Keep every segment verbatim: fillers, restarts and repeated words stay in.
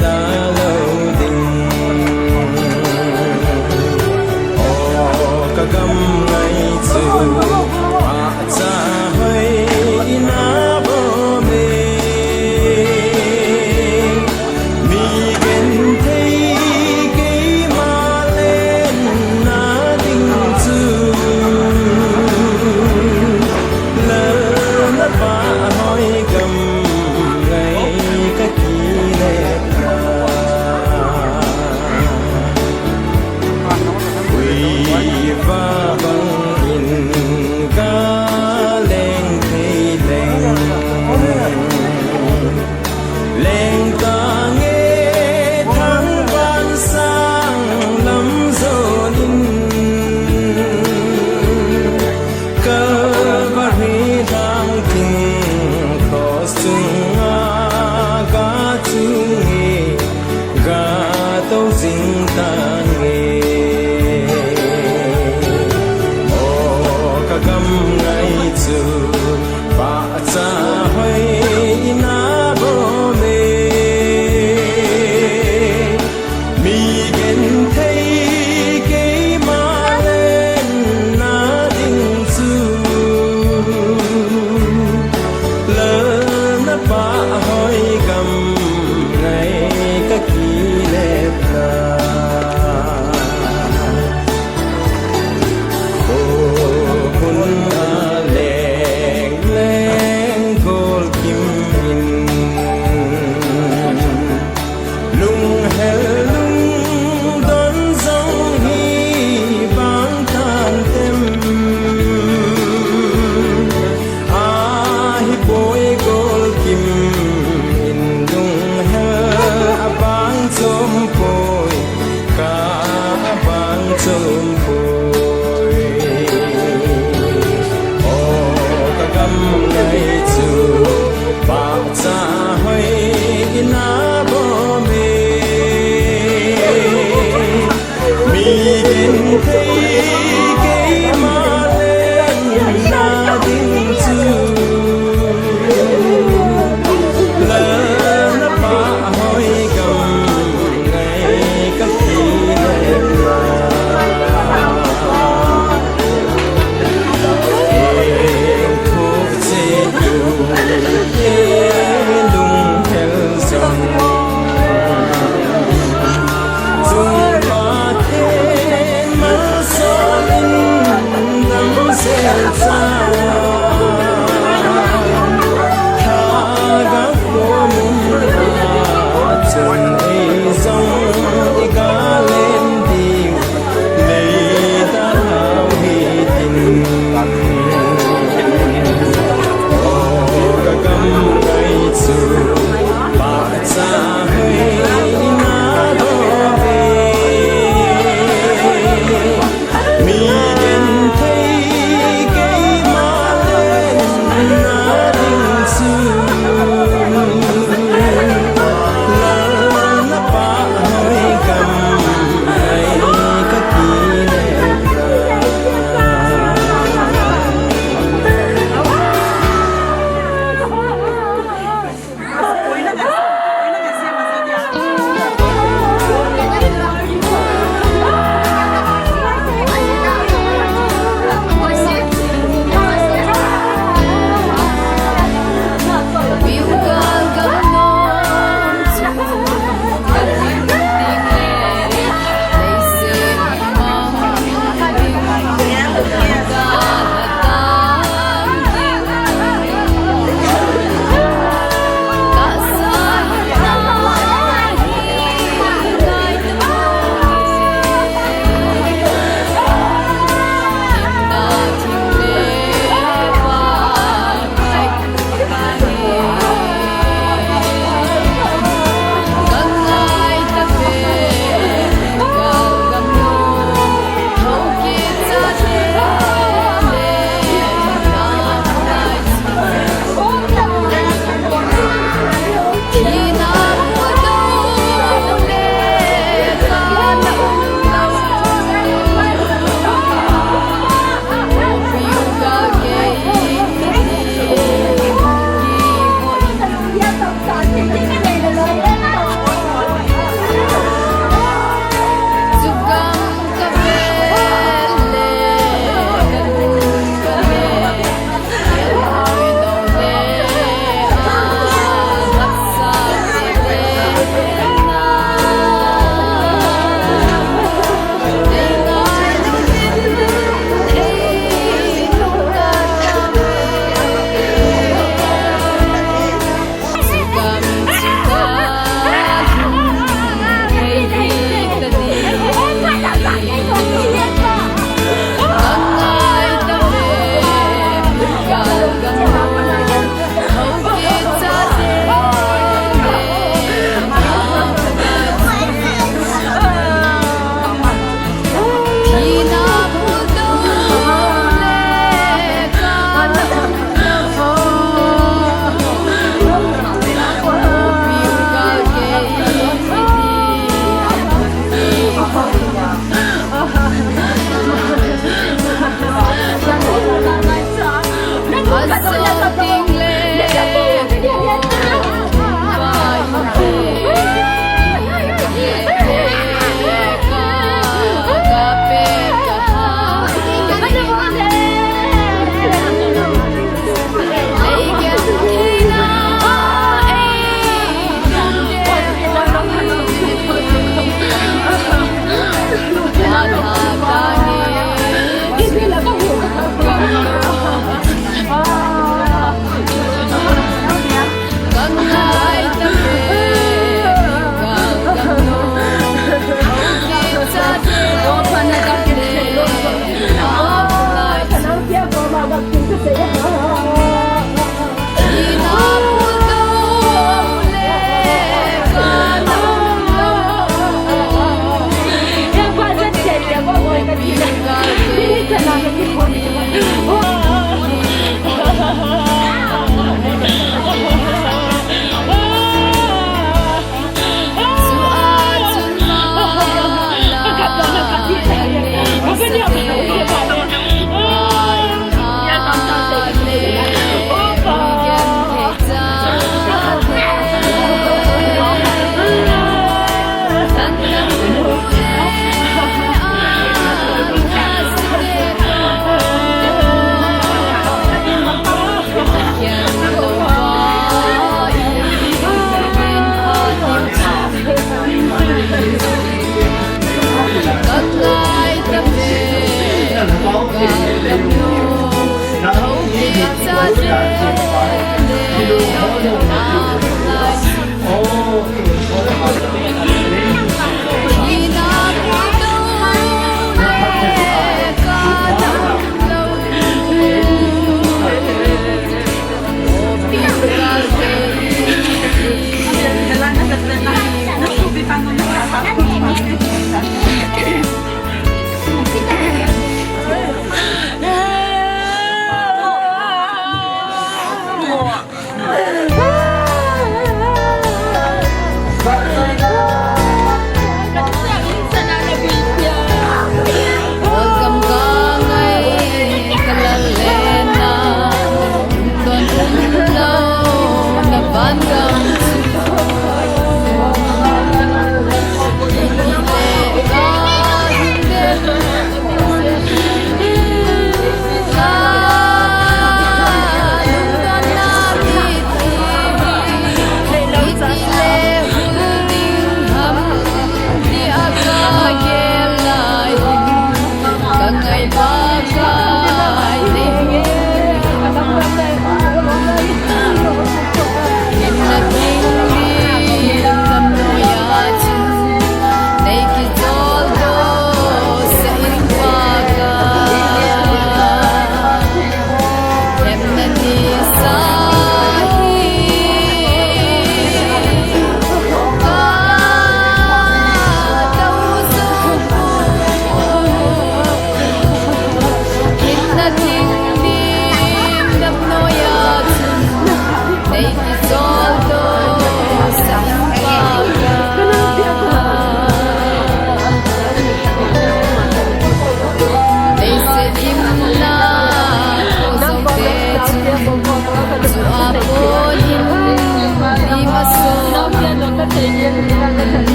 Talou ding. O, kagam ngai chu, pahcha hoi ina bom e. Mi genthei keima lenna ding chu, lalna pahhoi gam ngai kakile. Uiva bangin kaleng thei leng, leng tange thangvah sang lam jonin, Calvary lhang ding cross chunga gachunge, gatou jing tange. O, kagam ngai chu, pahcha hoi ina bom e. Mi genthei keima lenna ding chu, lalna pahhoi gam ngai kakile na.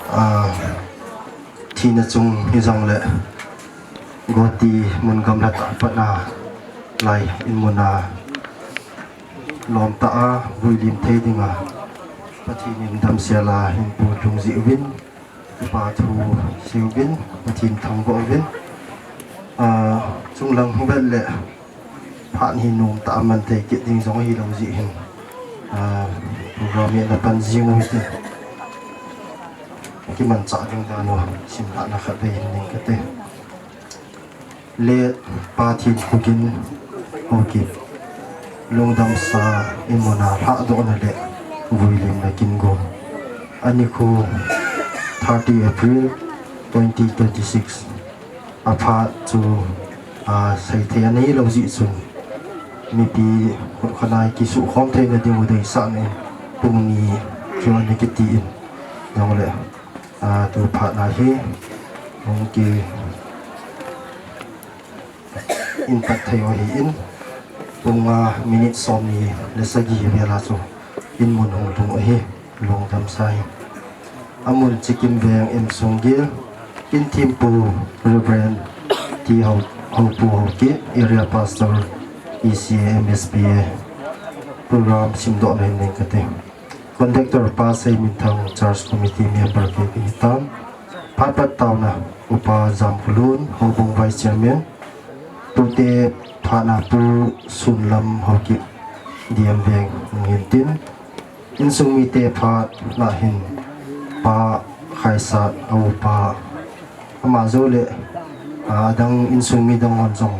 Ah, thina chung hijongle, Guwahati mun gamla tah a pat a lai in mun a lom tah a vuilim thei dinga Pathen in damsel a hin putlung jeh uvin, Kipa thu seuvin, Pathen thangvah uvin. Ah, chunglang vet le phat hi nom tah a man thei kit ding jong hilou jeh hin, ah, program hi ana pan jing u hitin, kimanchah ding dan u simlhahna khat vei hin ning kate. Late Pa Thinkhokin Haokip, lungdamsa in mun a lhahdohna le vuilimna kin gong. Anikho thirty April twenty twenty-six. Aphat chu, ah, seithei ana hilou jeh chun, mipi khut khat a kisukhom theina ding u deisah in pung ni chu ana kiti in, jongle, ah, tu phat na hi hung ki in pat thei u ahin, pung nga minute somni le sagi vel a chu in mun hung lhung u ahi, lungdamsa hi. Amun Chikim Veng M Songgel, in thempu Reverend T Hau, Haupu Haokip, Area Pastor, E C A M S P A, program simdohna hin ning kate. Conductor Pa Seiminthang, Church Committee member kei kahi tan. Phat pat taona Upa Jamkhulun, Houbung Vice Chairman. Tute phat na Pu Sunlam Haokip, D M Veng hung hin tin. Insung mite phat na hin Pa Khaisat, a upa. Ama jou le, ah, adang insung mi dang hon jong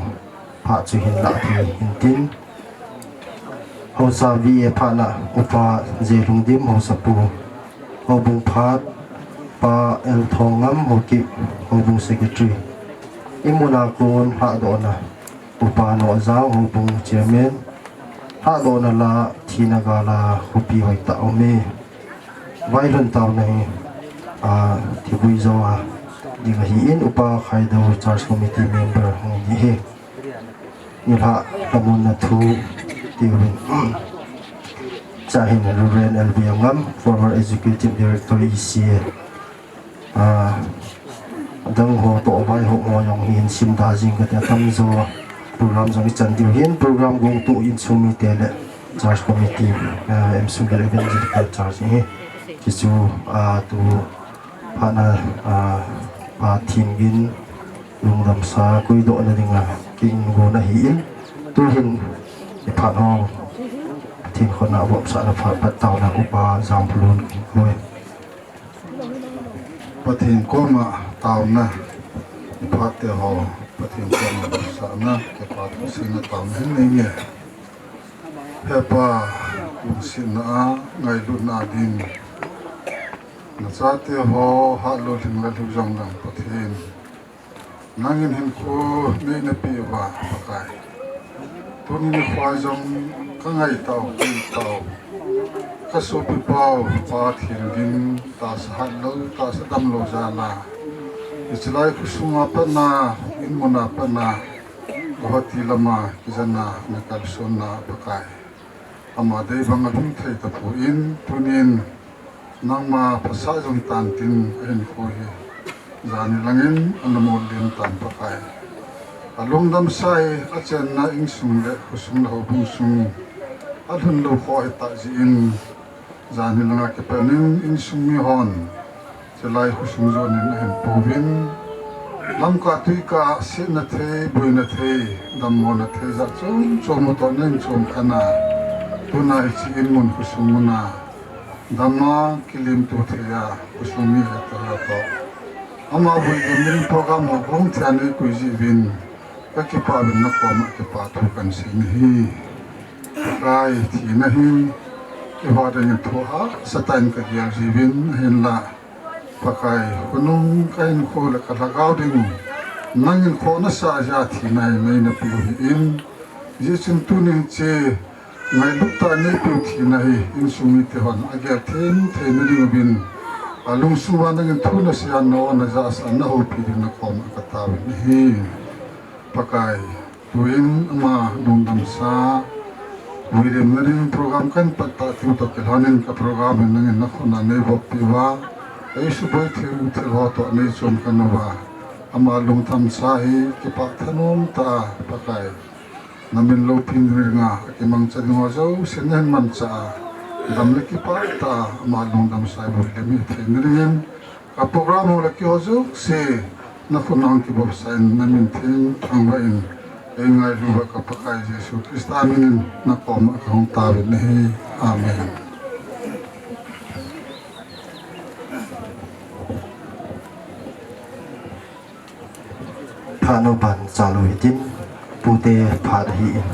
phat chu hin lah thei hin tin. Haosa V A phat na Upa J Lungdim, Haosapu. Houbung phat, Pa L Thongngam Haokip, Houbung Secretary. In mun a kon lhahdohna Upa Nohjang, Houbung Chairman. Lhahdohna la thina gal a khopi hoitah a um e. Vailhun taona hi, ah, thivui jou a ding ahin, Upa Khaidou, Church Committee member hung hi. Nilhah lhamonna thu tiuvin, chahin Reverend L B Angam, former Executive Director, E C A, ah, adang ho toh vaihom ho jong hi hin simda jing kate, atamjo program jong ichan diu hin, program gongtu insung mite le Church Committee, ah, M Songgel Evangelical Church hi. Hichu, ah, tu phat na, ah, Pa Thinggin lungdamsa koidohna dinga kin gon ahin, tuhin iphat ho Pathen khut a vopsahna phat pat taona Upa Jamkhulun kin koi. Pathen koma taona, iphat te ho Pathen koma vopsahna, kipa thu seina taona hin nei nge. He Pa, lungsetna a, ngailutna a din nachate ho hatlou lhing le lhung jong lang Pathen, nangin hinkho nei napeh uva Pakai. Tuni nikho jong kangai tau, kei tau, kasopi pau Pa Thinggin, tahsa hatlou, tahsa damlou jal a, hichelai khosunga pat na, in mun a pat na, Guwahati lama kijen a nakalson na Pakai, ama dei bang alhung thei tapon, tunin nangma phasah jong tan tin ahinkho hi jani langin ana mollen tan Pakai. Alungdamsa hi achenna insung le khosung le houbung sung alhun lou kho ahitah jeh in, jani langa kipat in insung mi hon chelai khosung jonin ahin pouvin, lamkah tuikah setna thei, boina thei, dammona thei jat chom chom u toh nahin chom khen a, tuna hiche in mun khosung muna dam a kilimto thei a khosung mi hetoh hetoh ama boina dingin program ho gong thei a neikoi jeh uvin kakipah uvin, nakoma kipa thu kahin sei ahi. Pakai, thina hi kipah dingin thu hahsatah in kagel jiuvin, ahinla Pakai, khonung kahinkho le kalhagao ding nangin khohna sah jeh a thina hi nei napeh u ahin, hijeh chun tunin hiche ngailut tah a neipeh u thina hi insung mite hon agel them theina ding uvin, alungsung uva nangin thu nasei a, na-o najah a nahoupi dingin nakoma kataovin ahi. Pakai, tuin ama lungdamsa William Naring program kan pat ta tiu to kilhonin ka program in nangin na khuna nei vop piva. Ei suboi thil thil ho to nei chom kan uva. Ama lungtham sa hi kipak thanom ta Pakai. Namin lopin ringa, akimang cha ding ho jouse nahin mancha a. Dam le kipak ta, ama lungdam sai bu le mi thei naringin. Ka program ho le kiho jouse, na khun ang kibop sai namin theng thangvah in. Ei ngailu va ka Pakai Jesu Christa minin na koma ka hung tauvin ahi. Amen. Phat no ban chalu hitin, pute phat hi in,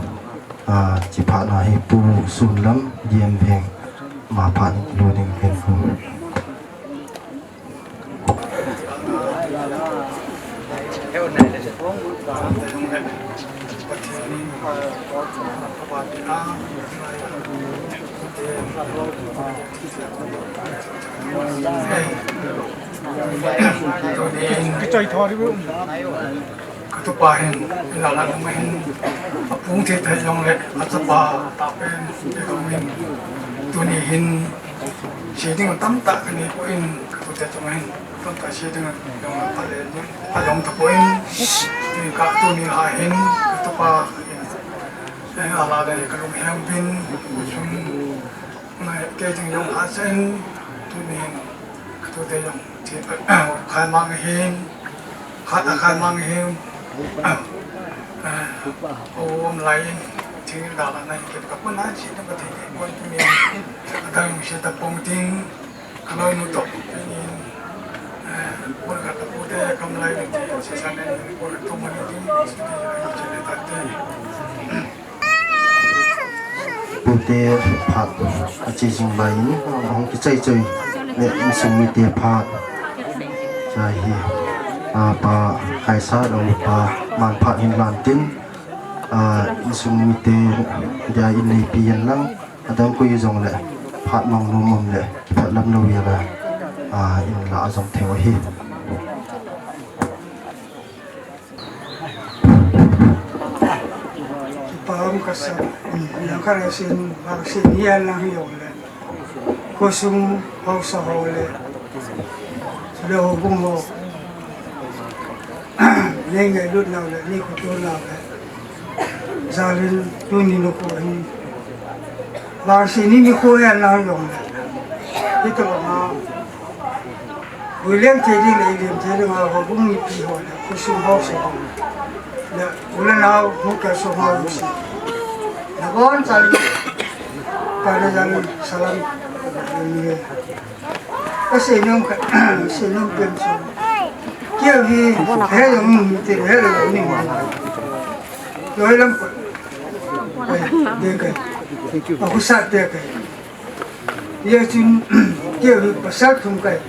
a, chi phat na hi Pu Sunlam, D M Veng, ma phat ni lu ding ken ku. Kichoi thori bu. Ka tupa hin, la la nung hin, a pung thei thei jong le, a chapa ta pen, te dong hin, tuni hin, si ding tam ta ka ni ko in, ka tu te jong hin, tam ta si ding jong le, pa le, pa jong ta ko in, ni ka tuni ha hin, ka tupa hin, eh, a la le, ka lung hem bin, sum, Ngai, kei ding jong ha chen, tuni hin, ka tu te jong, ti, khai mang hin, khat a khai mang hin, o, um lai in, ti da la nai, ke ka pun na, ti ka ti, pun tuni, ka dang si ta pung ting, ka loi nu to, tin, pun ka ta pu te, kam lai ni ti, si sa ne, pun tu ma ni ting, ti, ti, ti, ti, ti, ti. Pute phat a chi jing lai in, a hung kichai chai le insung mite phat. Cha hi, a pa Kaisa lo pa man phat hin lan tin, a insung mite dia in nei pi yan lang, a dang kui jong le phat mang nom um le, phat lam lo ya la, a in la a jong theu hi. Paham ka sa, yang ka le sin, bang sin, yan lang hi yong le. Khosung, hausa ho le. Le ho bung ho. Nei ngai lut nau le, nei khutu nau le. Jalin, tuni nu ko hin. Bang sin, ni ni ko yan lang yong le. Hito ma. William thei ding le William thei ding a ho bung ni pi ho le, khosung ho se ho. Le, u le nao, mu ke so ho lu si. Na bon chal, pa le jan salam, ni he. Ka se nom ka, se nom pen so. Kia hi, he yong mu te, he le ni mu. Lo he lam ko. Ai, de kai. Thank you. A ku sa de kai. Ye chun, keu hi pasal thum kai.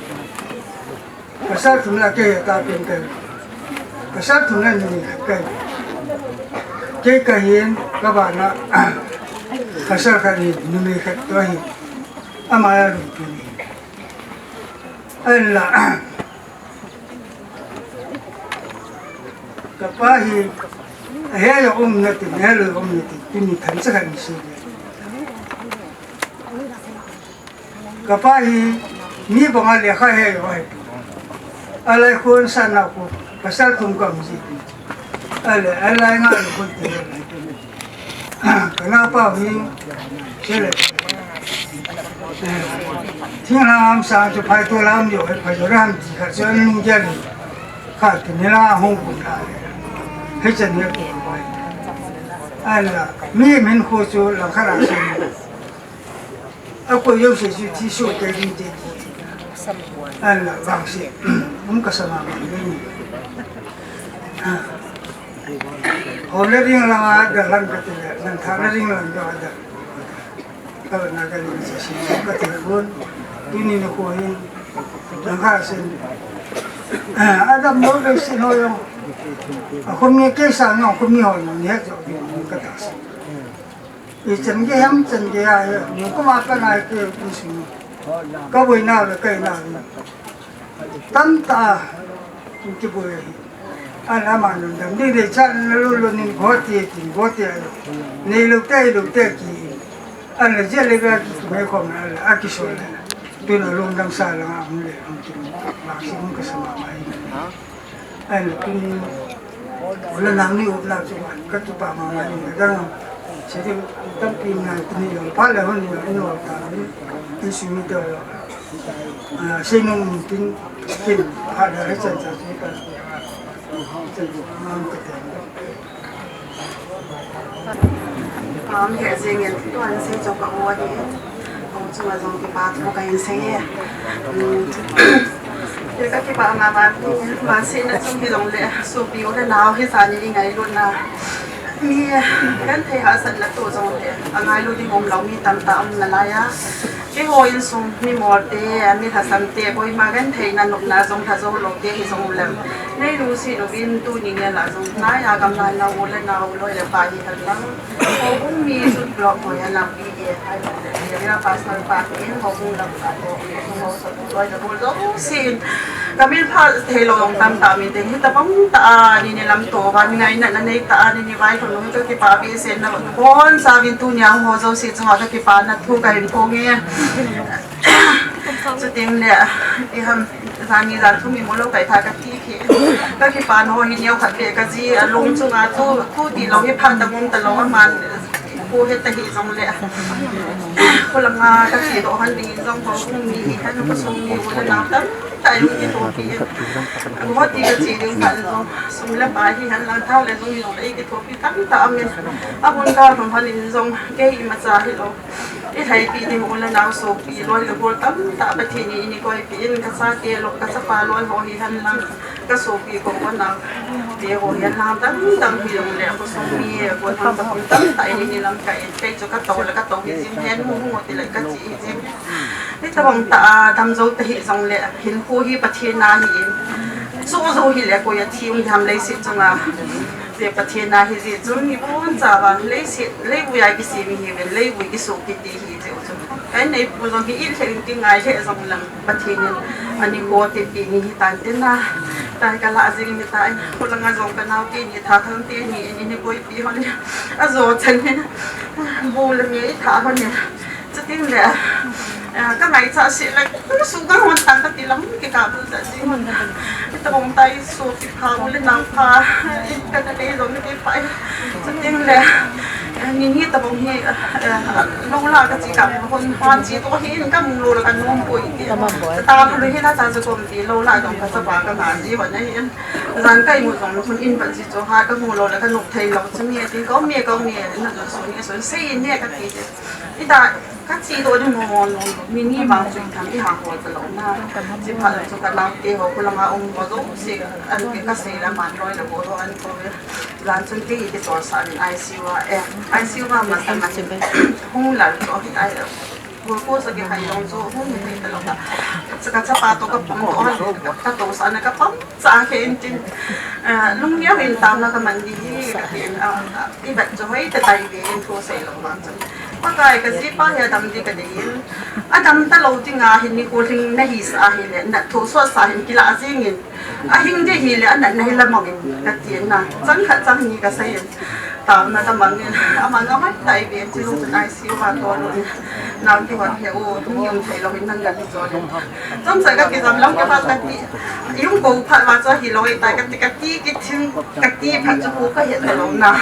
Pasal thum la kei ta pen kai. Pasal thum la ni khat kai. Kei ka hin, ka ba na, pasal khat ni, ni khat to hi. Ama ya lu tu ni. Ai la, Ka pa hi, a he lo um na tin, he lo um na tin, tuni than cha khan si. Ka pa hi, mi bang a le kha he lo he. A lai khun sa na khu, pasal thum ka mu si. A le, a lai nga lo khun ti. Ka na pa hi, se le. Thinglhang ham sang chu phai to lam jo, phai to lam ti kha chu an lung ja le. Kha ti ni la hung kun la. He chan ne ko. Ai la, mi min khu chu la kha la sin. A ko yo se chu ti so ke rin te. Ai la, bang se. Um ka sa ma ma ni. Ho le ring la da lang ka ti le, nan tha le ring lang da da. Ka na ka ni sa si ka ti kun. Tuni ni ko hin. Dang ha sen. Adam mo be sin ho yo. A ko mi ke sa no ko mi ho no ni ha jo ka ta sa. I chan ge ham chan ge ya ni ko ma ka na ke ku si. Ka boi na le kai na. Tam ta, ki bu le. Ana ma nun dam, ni le chan na lu lu ni go ti, ti go ti a. Ni lu te, lu te ki. Ala jia le ga tu mai khom na ala a kisol le. Tun a lungdam sa la nga hung le hung kin. Ba si hung ka sa ma ma hi. Ala tun wala nang ni up na chu ka tu pa ma ma ni dang. Che de tam pi na tu ni lo pa le hon ni lo ta ni. Ni si mi de. Ah, sei nung tin kin ha da re chan cha si ka. Chan ma ka te. Pam he jing in tuan sei cho ka u ahi. Kong chunga jong kipa thu ka hin sei e. Hmm. Ka kipa ma ma, ma sei na chung hi jong le, sopi u le nau hi sa ni ngailut na. Mi kan thei hahsatna to jong le, a ngailut ding um lo mi tam ta um na lai a. Keiho insung mi mol te, mi lhasam te, koima kan theina nopna jong lha jou lo te hi jong lem. Nei lungset uvin tuni ngen a jong, nai a gam nai na u le nau loi le pa hi hen lang. Houbung mi chu block hoi a lampi e, area pastor pa in houbung lam ka to, loi le bol jouse in. Ka min pha thei lo jong tam ta mi te, hitabang ta a ni ni lam to, van ngaina na nei ta a ni ni vai lo jong ka kipa behseh na, bon sa vin tunia ho jouse chunga ka kipa na thu ka hin phong e. Chuteng le, i ham, jan ni jan thum i mu lou kai tha ka ti khi. Ka kipa na ho hi neo khat beh ka ji, a lung chunga thu, thu ti lou hi phat ta mum ta lou a man, ko he ta hi jong le. Ko langa ka che doh han ding jong ko, kum ni hi han ko sung ni ko na tam, ta yung ki to ki. Ko ti ka che ding khat jong, sum le pai hi han lang thau le jong ni jong le ki to ki tam ta amin. A bun ka thum han in jong, kei imacha hi lou. I lhaipi ding u le nau sopi loi le gol tamtah Pathen in eini koipi in ka chate loi ka chapa loi ho hi hen lang ka sopi ko ko nau te ho hi hen lang tamtah hi jong le ko sopi ko thang ka kum tamtah eini lamkai in kei chu ka to le ka to hi jing hen mu mu ti le ka chi hi jing. Hitabang ta a dam jou ta hi jong le hinkho hi Pathen a hi in. Chu jou hi le koi a thi um dam leiset chunga. Ve Pathen a hi jeh chun i bon cha va leiset, leivui a kisem hi ven, leivui kisoh kiti hi jeh u chun. Ka inneipu jong hi i lheh in kingai lheh jong lang Pathen in ani ko te pi ni hi tan tin na. Tai ka la jing ni tai, ko langa jong ka nau te ni tha thang te ni ni ni boipi hon ni. A jo chan ni. Bu le mi i tha hon ni. Chuteng le, eh, ka ngaicha seh le, ka su ka hon tang ka ti lam, kei ka bu ta si hon. Tabang tai sopi pha u le nau pha, ka na nei jong kei pai. Chuteng le, eh, ni ni tabang hi, eh, lou la ka chi ka hon pha chi to hi in ka mu lou la ka nom poi ti. Ta bu le hi la ta chu kom ti lou la jong ka sa pa ka ma ji hon na hi in. Jan kai mu jong lou in pa chi cho ha ka mu lou la ka nop thei lou chu mi ti ko mi ko mi na jong su ni so sei ne ka ti. Ita, ka chi doh ding mo mo lo, mi ni vang chu i tham i ha hol ta lou na. Chi pha la chu ka nau te ho, ko langa um ho jouse, an ke ka sei la man loi la ho, an ko ve. Jan chun te i te tor sa in I C U a, eh, I C U a ma sa ma. Hung lal chu hi ai. Ko ko sa ke hai long chu, hung hi ta lou ta. Chu ka chapa to ka pum to, ka to sa na ka pam. Cha khe in tin, ah, lungneo in taona ka man di hi, ka tin, ah, ah, i bat chu hoi ta tai ve in thu sei lou vang chu. Pakai ka jipa hi a dam di ka dei in, a dam ta lou ding a hin ni ko hing na hi sa hi le, na thu so sa hin kila jing in, a hing di hi le, a na na hi la mong in, ka tin na, chang khat chang ni ka sei in, taona ka mang in, a mang a hoi tai ve in, chu chu nai si va to lou in, nang ki hon he o, tu ni um thei lou in, nang ka ti cho le. Chomcha ka kijam lang ka phat ka ti. Yung ko phat va chu hi loi tai ka ti ka ti ki thim ka ti phat chu ko ka het ta lou na.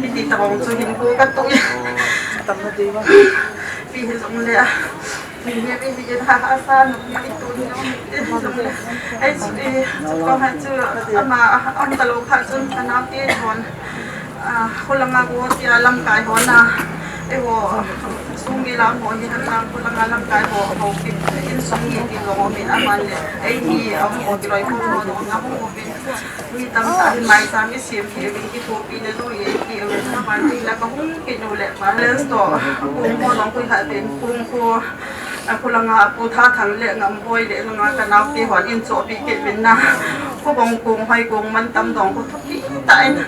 Hiti tabang chu hin ko ka to. Pi hi jong le. Pi hi pi hi ha ha sa no pi tu ni no. Pi hi jong le. Ai chu pi chu ko ha chu ama am ta lou phat chu ka na pi hon. Ah, khulanga ko tia lamkai ho na, eiho, sung mi lam ho hi han lang khulanga lamkai ho, ho pi, insung mi ti ho ho mi aman le, ei hi, a ho ti loi ko ho no, na ho pi, mi tam ta hin mai sa mi sim ki, mi ki ko pi ne lo ye ki, a man ti la ka hung ki no le, balance to, ko mo long ko ha tin, ko ko, A khulanga a pu Thathang le Ngamboi le langa ka naote hon in chohpeh kit uvin na. Khubong kong hoi kong man tam dong khu thupi tah in.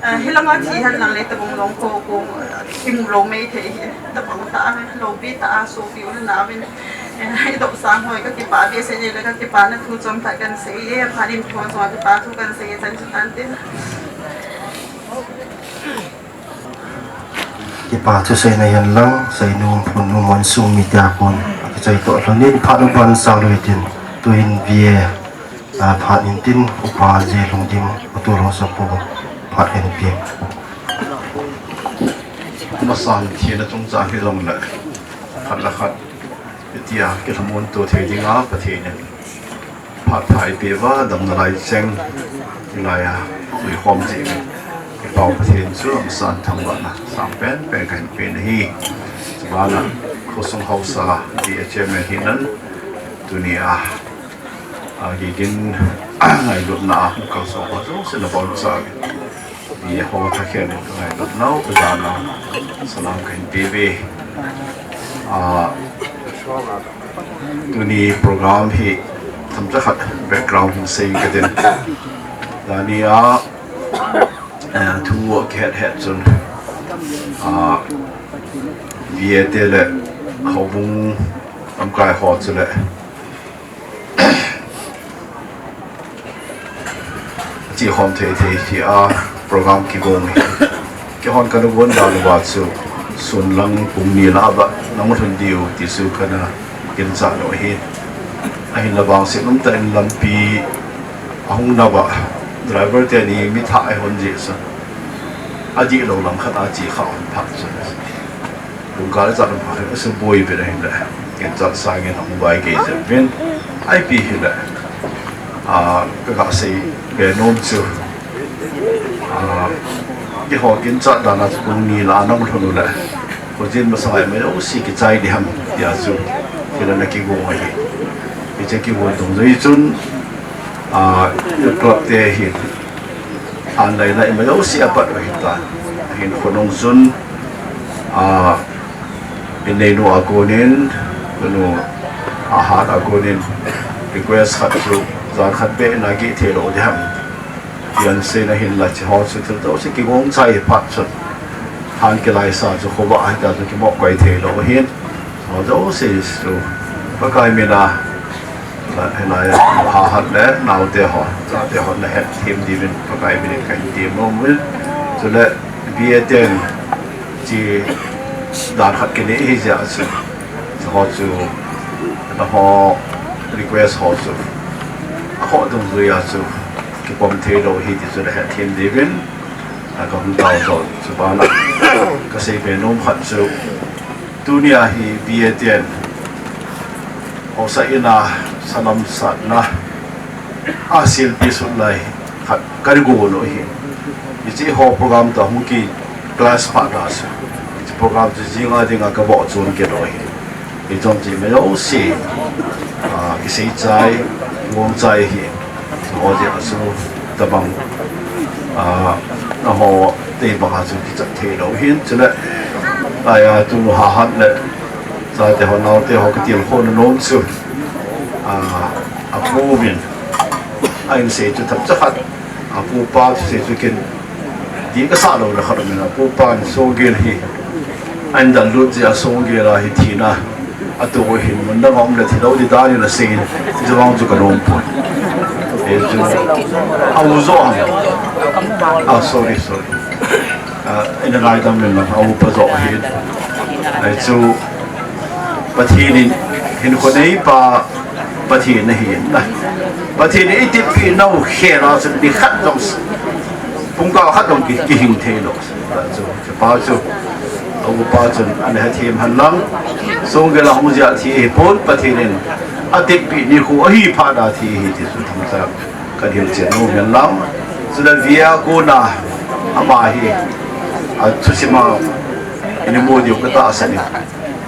Eh, hilanga thi hen lang le tabang long kho kong, eh, kimu lou mai thei hi. Tabang tah a, loupi tah a, sopi u le nao in. Eh, i dopsang hoi ka kipah behseh le ka kipana thu chomkhat kan sei e, phat in thu chomkhat kipah thu kan sei e, chan chu tan tin. Kipa thuseina hihen lang, seinu, phunnu, insung mite a kon akichai toh lhonin, phat upa sang lou hitin, tuin V A, a, phat intin, Upa J. Lungdim, Utu Lhongsapu, phat eipeh. Masan thina chungchang hijongle, khat le khat, hitia kilhamon to thei dinga Pathen in phat pha eipeh uva, damna lai cheng, hilaiya, tuikhom cheh, kipah Pathen chu amasan thangvahna sang penpen kahin pe ahi. Chubana, khosung haosa, V A chairman hinan, tunia, a, gigin, ngailutna a hung kalson ho jouse nabonchauvin, V A ho thakhen in kangailutnau, kajanau, salam kahin peuve. A, tuni program hi themcha khat background hin sei katin. Tuni a, a, thu akihet het chun, a, V A te le houbung lamkai ho chule Achekhom thei thei hi a program kigong hi. Keihon kana von dan uva chu sun lang pung ni lah a nahung lhun diu ti chu kana ginchat lou ahi. Ahinla vangset umtah in lampi ahung nauva driver teni mi thah eihon jeh chun adihlou lang khat a chekha hon phat chun lungkal chat um phat hi asuboiuvin ahinla, ginchat sangin ahung vai gei jeng uvin, ipi hile, a, kaga sei be nom chu, a, keiho ginchat dan a chu pung ni lah a nahung lhun uleh, khojin masang a ima jouse kichai ding ham tia chu thil ana kigong ahi. Hiche kigong dungjui chun, a, club te hi, an lainat ima jouse apat u ahitan. Ahin khonung chun, a, inneinu a konin, kanu ahat a konin request khat chu, jan khat beh na gih theilou ding ham tia aseina ahinla, hicheho chu thil jouse kigong chai phat chun, han kilaisa chu khovah ahita chu kimo koi theilou ahin. Hicheho jouse chu Pakai mina, hilai a, hahat le naote ho, chate ho nahet them diuvin Pakai minin kahin temnom uvin. Chule V A ten hiche dan khat kinei ahijeh chun, hicheho chu, nangho request ho chu, akhoh dungjuia chu kipom theilou ahi ti chu nahet them diuvin, a, kahung taojon. Chubana kasei be nom khat chu, tunia hi V A ten haosa ina salam satna a silpi sut lai khat kana gon u ahi. Hicheho program toh hung kiclash phat a chu, hiche program chu jinga dinga kavoh chon kit u ahi. Hichun chu ima jouse, a, kisei chai, kigong chai ahi. Hiche jeh a chu tobang, a, nangho tobang a chu kichat theilou ahin, chule, aia, tunu hahat le chate ho, naote ho katilkhouna nom chu, a, apu vin ahin sei chu themcha khat, apupa thusei chu ken dih kasah louna khat aumin, apupan songgel hi ahin dallut jeh a songgel a hi thina atoh u ahin, mun dang a um le thilou ding dan in aseiyin, hiche vang chu kanompon. Hichu au joh ham? Ah, sorry, sorry. Ah, ina ngaidam in lang, aupa joh ahin. Hichu Pathen in hinkho neipa Pathen ahin na. Pathen in eitepeh nau khel a chu nikhat jong, pungkal khat jong ki, kihing theilou. Chu, chupa chu, aupa chun ana hethem henlang, songgel a hung jeh a thi ahipon, Pathen in atepeh nikho ahi phat a thi ahi ti chu themcha kahilchen nom henlang. Chule V A a kona ama hi, a, thusim a, ini mu diu katahsan in,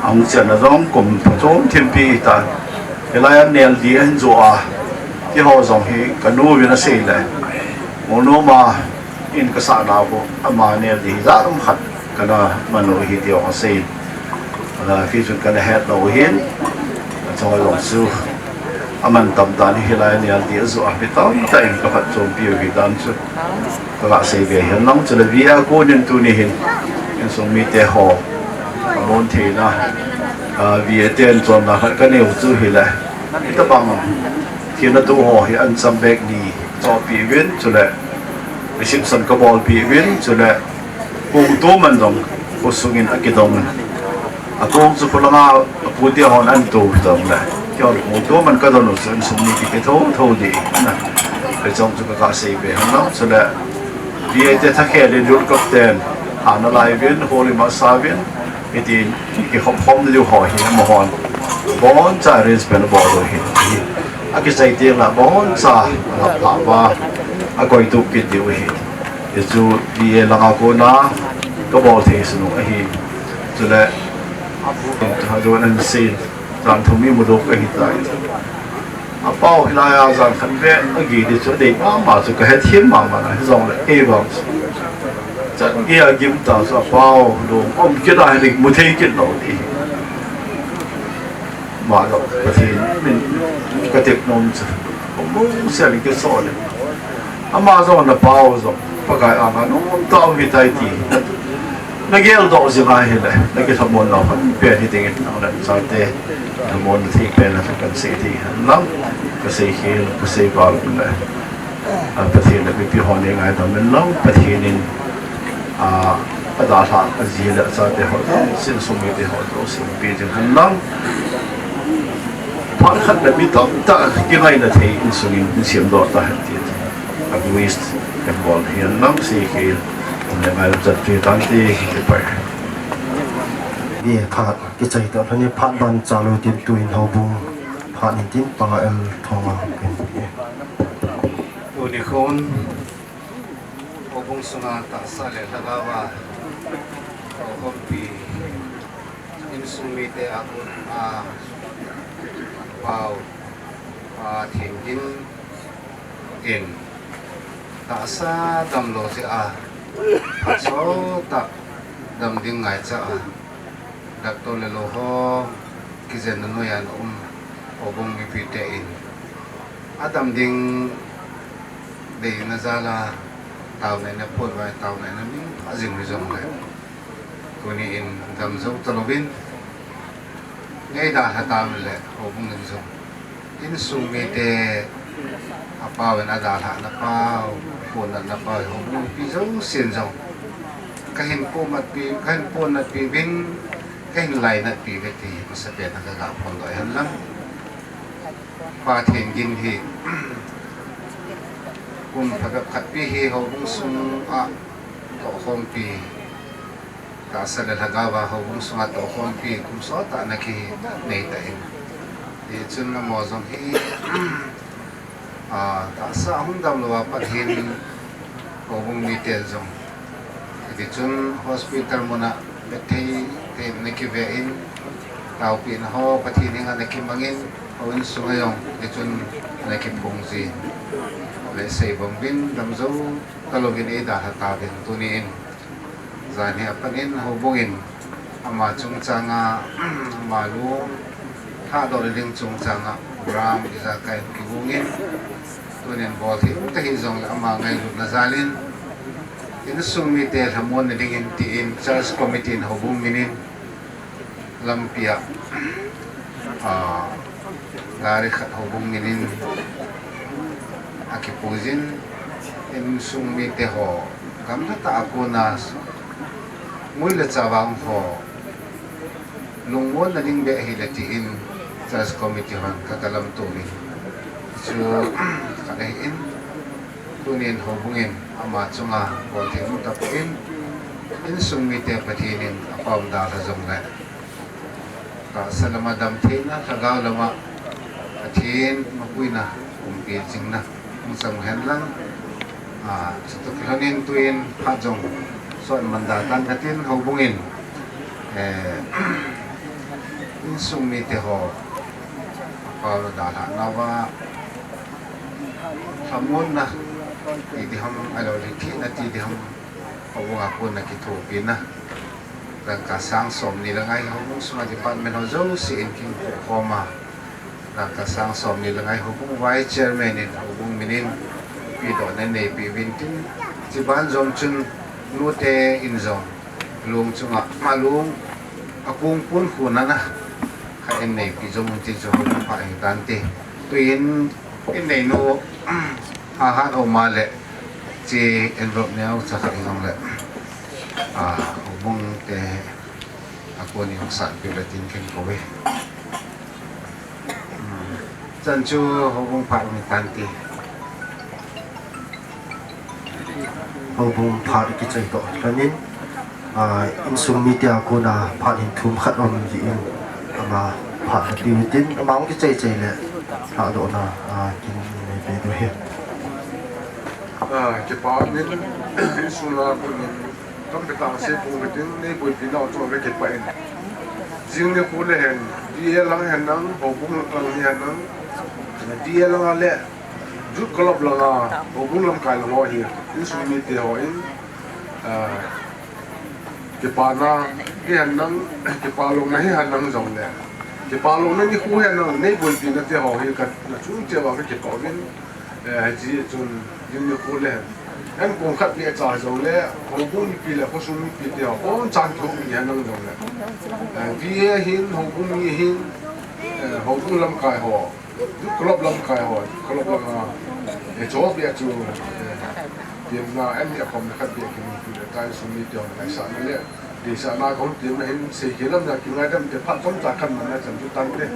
ahung chenna jong kum phachom thimpi ahitan. Hilai a nel ding ahin joh a, keiho jong hi kanu vin asei le, Monu ma in kasah nau khu, ama nel ding hi jat um khat kana man u ahi ti jong asei. Ala, kei chun kana het lou ahin, achawa jong chu aman tam tan, hilai a nel ding ajoh a mi tamtah in kaphatchompi u ahitan chu kaga sei ve henlang. Chule V A a konin tuni hin insung mite ho amon theina, a, V A ten chonna khat kanei u chu hile, hitobang thina toh ho hi ancham bag ni chohpeh uvin, chule reception kabolpeh uvin, chule kong toh man jong Khosung in akidong. Akong chu kholanga apute hon ahin tou dong le. Keiho kong tou man kadon u chu insung mi kiti thotho ding. Hiche chu ka, kasei be hen lang chule. B A te thakhel in lut kap ten. Hana lai vin, holi masa vin. Hitin, kikhop khom diu ho hi, amahon. Boncha arrange pen bol u hi. Akichai teng le, boncha, alap lhah uva. Akoi tup kit diu hi. Hichu, B A langa kona, kabol thei sunu ahi. Chule, ajo nan sin, jan thum mi mu dok ahi tai. Apau hilai a jan khat ve, agih di chu adei mama chu kahet him mama na, hijongle, kei vang chu. Chan gei a gim ta chu apau, lung, um kit a hi mu thei kit lou di. Ama jong Pathen min katet nom chu. Mong sia le kisol le. Ama jong na pau jong. Pakai anga nom tau hitai ti. Nagel doh jing ahile. Nakilhamon nau hon pen hi dingin nang le chate. Lhamon thei pen a kasei thei hen lang. Kasei khel, kasei val le. A, Pathen le mipi hon ngaidam in lang. Pathen in A, adalhah aji le achate ho, insung mite ho, insung pi jing hen lang. Phat khat le mi tamtah kingaina thei insung in, in semdoh ta hen ti. A wish kan bol hi hen lang si ki, le ngai chat pi tan ti ki pai. Bi khat kichai ta ni phat ban chalu tin tuin houbung. Phat in tin pa el thong a kin. Tuni khun Houbung sunga tahsa le lhagao a, tohkhompi, insung mite a kon a pau, Pa Thengin in tahsa damlou jeh a, phat sot a dam ding ngaicha a, doctor le lou ho kijenna noiya ana um, houbung mipite in adam ding deina jal a, taona in aphon uva, taona in amin pha jing u hijongle, tuni in dam jou talouvin, ngeidalha tauvin le, houbung in jong, insung mite, apau in adalhah na pau, phon na pau, houbung mipi jousen jong, kahin pomat pi, kahin pohnat pi uvin, kahin lainat pi uve ti, masapen a kaga phongdoh hen lang. Pa Thengin hi, kum phabep khat pi hi houbung sunga tohkhompi, tahsa le lhagao a houbung sunga tohkhompi, kum sot a ana kinei tan. Hichun amaho jong hi, a, tahsa ahung damlou a pat hin, houbung miten jong. Hitichun hospital muna bethei, thei ana kive in, taopina ho, Pathen henga ana kimangin, houin sunga jong, hitichun ana kiphong jin. Le sei bang uvin, dam jou talouvin eidalha tauvin, tuni in. Jan hi apan in, houbung in, ama chungchanga, ama lung, lhadoh le ding chungchanga, program ijakai in kigong in, tunin bol thei um ta hijongle ama ngailutna jal in, insung mite lhamonna dingin tin church committee in houbung minin lampi a, a, gari khat houbung minin akipuijin, insung mite ho gamla tah a kona ngui le chavang ho lungmonna ding beh hile tin church committee hon kakalam to in, chu khat ahin, tunin houbung in ama chunga bol thei um tapon, insung mite Pathen in apau dalha jongle, tahsa lama damtheina, lhagao lama Pathen mapuina, umpi jingna hung chang hen lang. A, chutoh kilhonin tuin phat jong sot man da tan katin, houbung in, eh, insung mite ho apau dalha nauva lhamonna ti diham, ahilou le thina ti diham, houbung a kona kithopina, dangka sang somni le ngai houbung sunga department ho jouse in kikhom a, dangka sang somni le ngai houbung vice chairman in houbung minin pedohna neipe uvin tin, chuban jong chun nute in jong lung chunga ama lung akong pon khuna na khat in neipe jong un tin chu houbung pha ahi tante. Tuin in neinu Hahat Oma le, che envelope neo cha khat hijongle, a, houbung te Koni hung sat peh le tin ken kou ve. Hmm. Chan chu houbung phat um tante. Houbung phat kichai toh lhonin, ah, insung mite a kona phat hin thum khat um jin, ama phat atiu tin, ama hung kichai chai le lhadohna, ah, kin nei pe diu ahi. Ah, kipa min, insung a konin, Tampi tah sei pung kit in, nei boipi nau chu ve kipah in. Jing nikho le hen, D A lang hen lang, houbung lang hi hen lang, D A lang a le, Youth Club lang a, houbung lamkai lang ho hi, insung mite ho in, ah, kipana hi hen lang, kipalouna hi hen lang jong le, kipalouna nikho hen lang, nei boipi nate ho hi ka, na chung che va ka kipah uvin, Eh, hiche chun, jing nikho le hen. Em kong khat beh cha jong le, houbung mipi le, khosung mipi te ho, bon chan kihoupi hen lang jong le. Eh, V A hin, houbung mi hin, eh, houbung lamkai ho, Youth Club lamkai ho, Youth Club lam a, eh, cho beh chu, eh, tiamna, em ni a khom le khat beh kini pi le, tai sung mi te ho, ngaisahna le, deisahna kong tiamna hin, sei khe lam na, kingaidam te, phat chomcha khat man na, chan chu tante.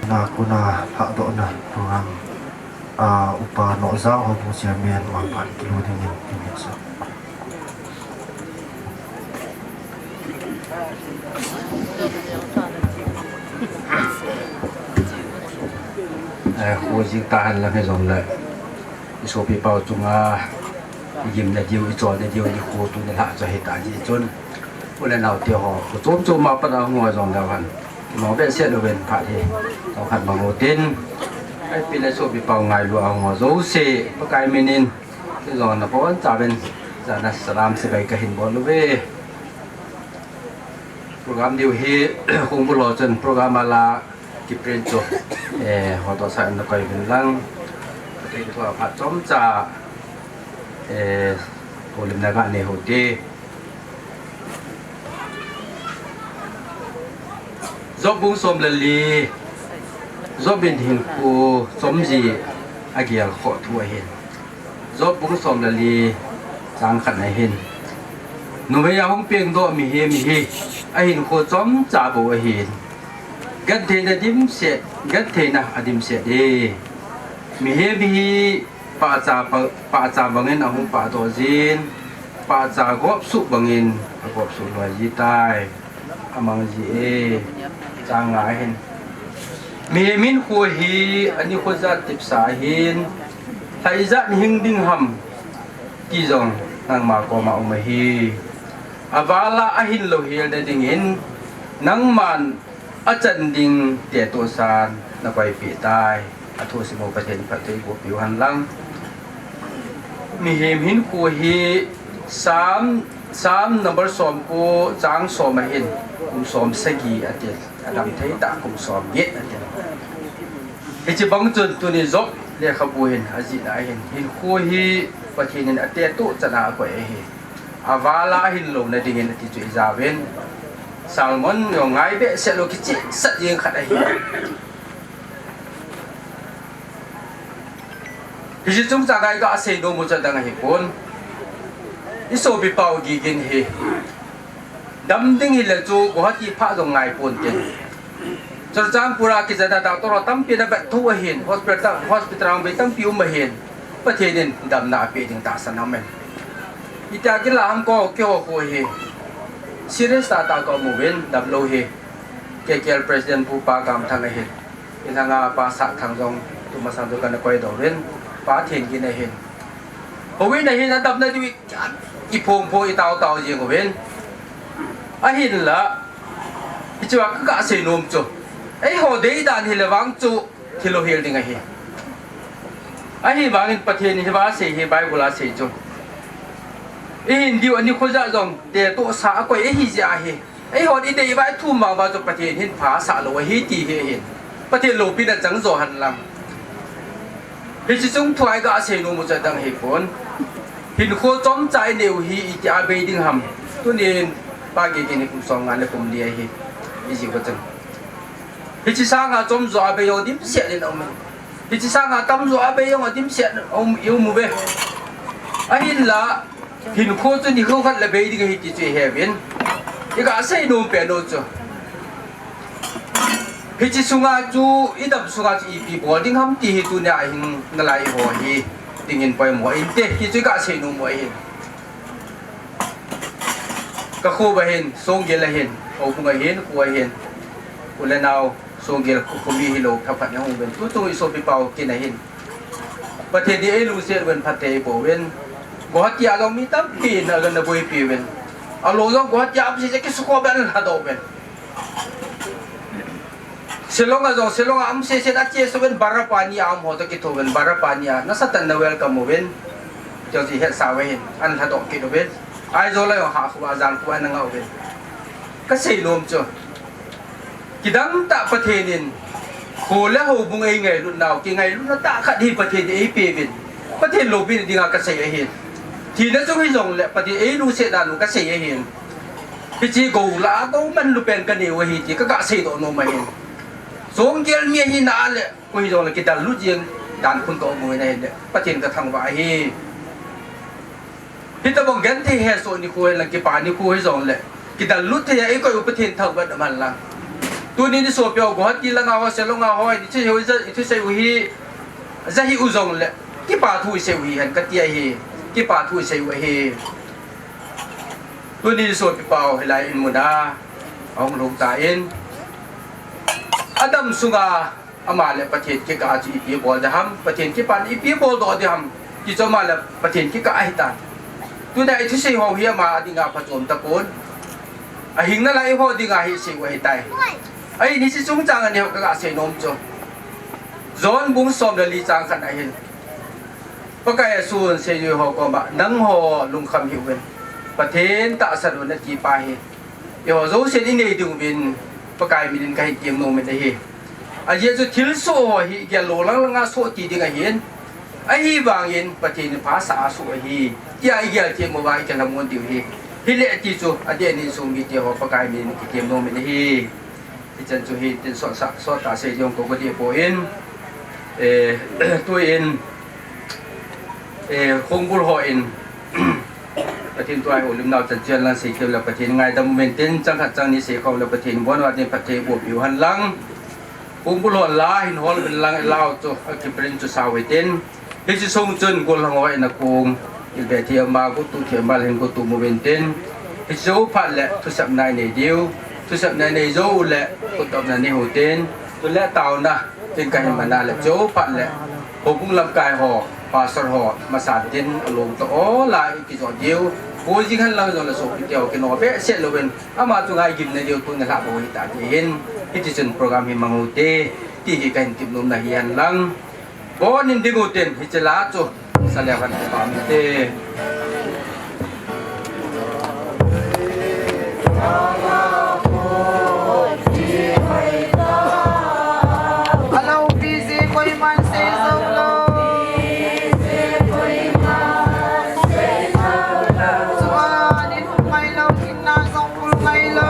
Na kona lhadohna program, ah, Upa Nohjang houbung chairman, Mangphan kilu dingin, kimin sa. Eh, khu jing ta hen lang hi jong le. I sopi pau chunga, i gimna diu, i cholna diu, i khu tuni lha chu hi ta ji chun. U le nau te ho, khu chom chom a pat a hung ho jong le van. Mo be se lo ven phat hi. Tao khat mang u tin. Ai pi le sopi pau ngailu a hung ho jouse, Pakai min in. Ti jong na pon cha ven. Jana salam se bai ka hin bol u ve. Program diu hi, hung bul ho chun program a la kiprint chu, eh, hodoh sa na koi uvin lang. Pathen thua phat chomcha, eh, houlimna ga nei u hite. Job bung som le li, Job in hinkho chom ji agel khoh thu ahin. Job bung som le li chang khat na hin. Numei a hung pengdoh mihem hi, ahinkho chomcha bou ahin. Gentheina dimset, gentheina adimset e. Mihem hi pahcha pa-, pahcha bangin ahung pahdoh jin, pahcha gopsuh bangin agopsuh loi ji tai. Amang ji e, chang nga hin. Mihem hinkho hi, ani kho jat tipsa hin, lha ijat hing ding ham, ti jong, nangma koma um ahi. Aval a ahin louhel na dingin, nangman achan ding tetoh san, na koipeh tai. Athu sim u Pathen phatthei boh piu hen lang. Mihem hinkho hi Psalm, Psalm number som ko chang som a hin kum som sagi ati, adam thei tah kum som get ati. Hiche bang chun tuni Job lekhabu hin ajihna a hin hinkho hi Pathen in atetoh chan a akoi ahi. Aval a ahin louna dingin ati chu ijah uvin. Sermon jong ngai behseh lou kicheh sat jeng khat ahi. Hiche chungchang a iga seinom u chu adang ahipon. I sopi pau Gigin hi. Dam ding hile chu Guwahati pha jong ngai ponte. Churachandpur a kijana doctor ho tampi ana vet thou ahin, hospital, hospital a hung bei tampi um ahin. Pathen in damna apeh ding tahsan aum in. Itia kila ham ko, keiho khu hi. Serious tahtah ka um uvin, damlou hi. K K L President Pu Pa Kamthang ahin. Ilhanga Pa Sahthang jong, tumasang chu kana koidoh uvin, Pa Thengin ahin. Houin ahin, adamna diu i, iphong phong, itao tao jeng uvin. Ahinla, hichea kaga seinom chu, eiho deidan hile vang chu, thi louhel ding ahi. Ahivangin Pathen in hiva asei hi, Bible a asei chu, ihin diu ani kho jat jong, tetoh sa akoi ahi jeh ahi. Eihon idei uva ithum vang uva chu Pathen hin pha asah lou ahi ti hi ahin. Pathen loupina chang jo hen lang. Hiche chung thua iga seinom u chu adang ahipon. Hinkho chomcha inei u hi itia bei ding ham. Tunin Pa Gigin hi kum som nga le kum li ahi. Ijih uva chun, hiche sanga chomjo a bei jong dimset in aum in. Hiche sanga tamjo a bei jong adimset in aum, i um uve. Ahinla, hinkho chu nikho khat le bei ding ahi ti chu iheuvin. Iga seinom pen u chu, hiche sunga chu, idam sunga chu ipi bol ding ham ti hi tunia hin nalai ho hi dingin poimo inte, hichu iga seinom u ahin. Kakho uva hin, Songgel ahin, houbung ahin, kho ahin, u le nao, Songgel kho, khomi hilou, thaphat na hung uvin. Tuchung isopipa u kin ahin, Pathen in eilungset uvin, phatthei eiboh uvin. Guwahati a jong mi tampin ana boipi uvin. Alou jong Guwahati a um sese kisukho uvin, ana lhadoh uvin. Shillong a jong, Shillong a um sese ache suvin, Barapani a um ho toh kithouvin, Barapani a nasatah in ana welcome uvin. Tiho chu ihetsa uve hin, ana lhadoh kit uvin. Aizawl a jong Hakha uva, Jankho uva ana nga uvin. Kaseinom chu, kidang tah Pathen in kho le houbung eingailutnau, kingailutna tah khat hi Pathen in eipeuvin, Pathen loupina dinga kasei ahin. Thina chung hijongle Pathen eilungset dan u kasei ahin. Hiche gou lah a gou manlu pen kaneiu ahi ti kaga seidoh nom ahin. Songgel mi ahina le, koi hijongle kidallut jeng dan khun kaum u ahin ahile, Pathen kathangvah ahi. Hitobang genthei hesoh nikho hilang, kipa nikho hijongle, kidallut thei a ikoi u Pathen thangvah man lang. Tuni nisopi ho, Guwahati langa ho, Shillong a ho, ithusei u hi, ja, ithusei u hi, ja hih u jongle, kipa thu isei u hihen kati ahi, kipa thu isei u ahi. Tuni nisopipa ho, hilai in muna ahung lhung tan, adam sunga ama le Pathen kikah a chu ipi bol ding ham, Pathen kipana ipi boldoh ding ham, ti chu ama le Pathen kikah ahitan. Tuna ithusei ho hi ama dinga phachom tapon, ahing nalai ho dinga hi sei u ahitai. Ahin hiche chungchang a neiho kaga seinom chu, John bung som le li chang khat ahin, Pakai asun seijui ho koma, nangho lungkham hih uvin, Pathen tahsan un ati pa hi. Eiho jousen inei diuvin Pakai minin kahin tem nomin ahi. Ajeh chu thilsoh ho hi igel lou lang langa soh ti ding ahin, ahivangin Pathen in phasah a soh ahi, tia igel them uva ikilhamon diu ahi. Hile ti chu adeh in insung mite ho Pakai minin kitem nomin ahi. Hichan chu hitin sotsah, sotsah sei ding kaga dei poi, eh, tuin, eh, khongbul hon, Pathen thu a houlimnau chan chu lang sei keu le Pathen ngaidam uvin tin, chang khat chang ni sei khom le Pathen in abon uva ding phatthei eiboh piu hen lang. Khongbul hon la hin hol uvin lang, la u chu akiprint chu sao hitin. Hiche sung chun gollhang ho in akong, ilbe thei ama, gotuh thei ama le hin gotuh uvin tin. Hiche jou phat le thusapna inei diu. Thusapna inei jou u le khutdomna nei u tin. Chule taona tin kahin mana le, jou phat le houbung lamkai ho, pastor ho, masan tin along toh ol a ikijot diu. Boi jing hen lang jongle sopite ho kino behseh louvin, ama chunga igimna diu tun nalhah bou hita ti hin. Hiti chun program hi mang u hite, ti hi kahin tepnomna hi hen lang. Bon in ding u tin, hiche la chu sa leu hen ti pha u hite. Hello, busy, koiman sei jou lou. Suan in hung mai lou, ginna jong bul mai lou.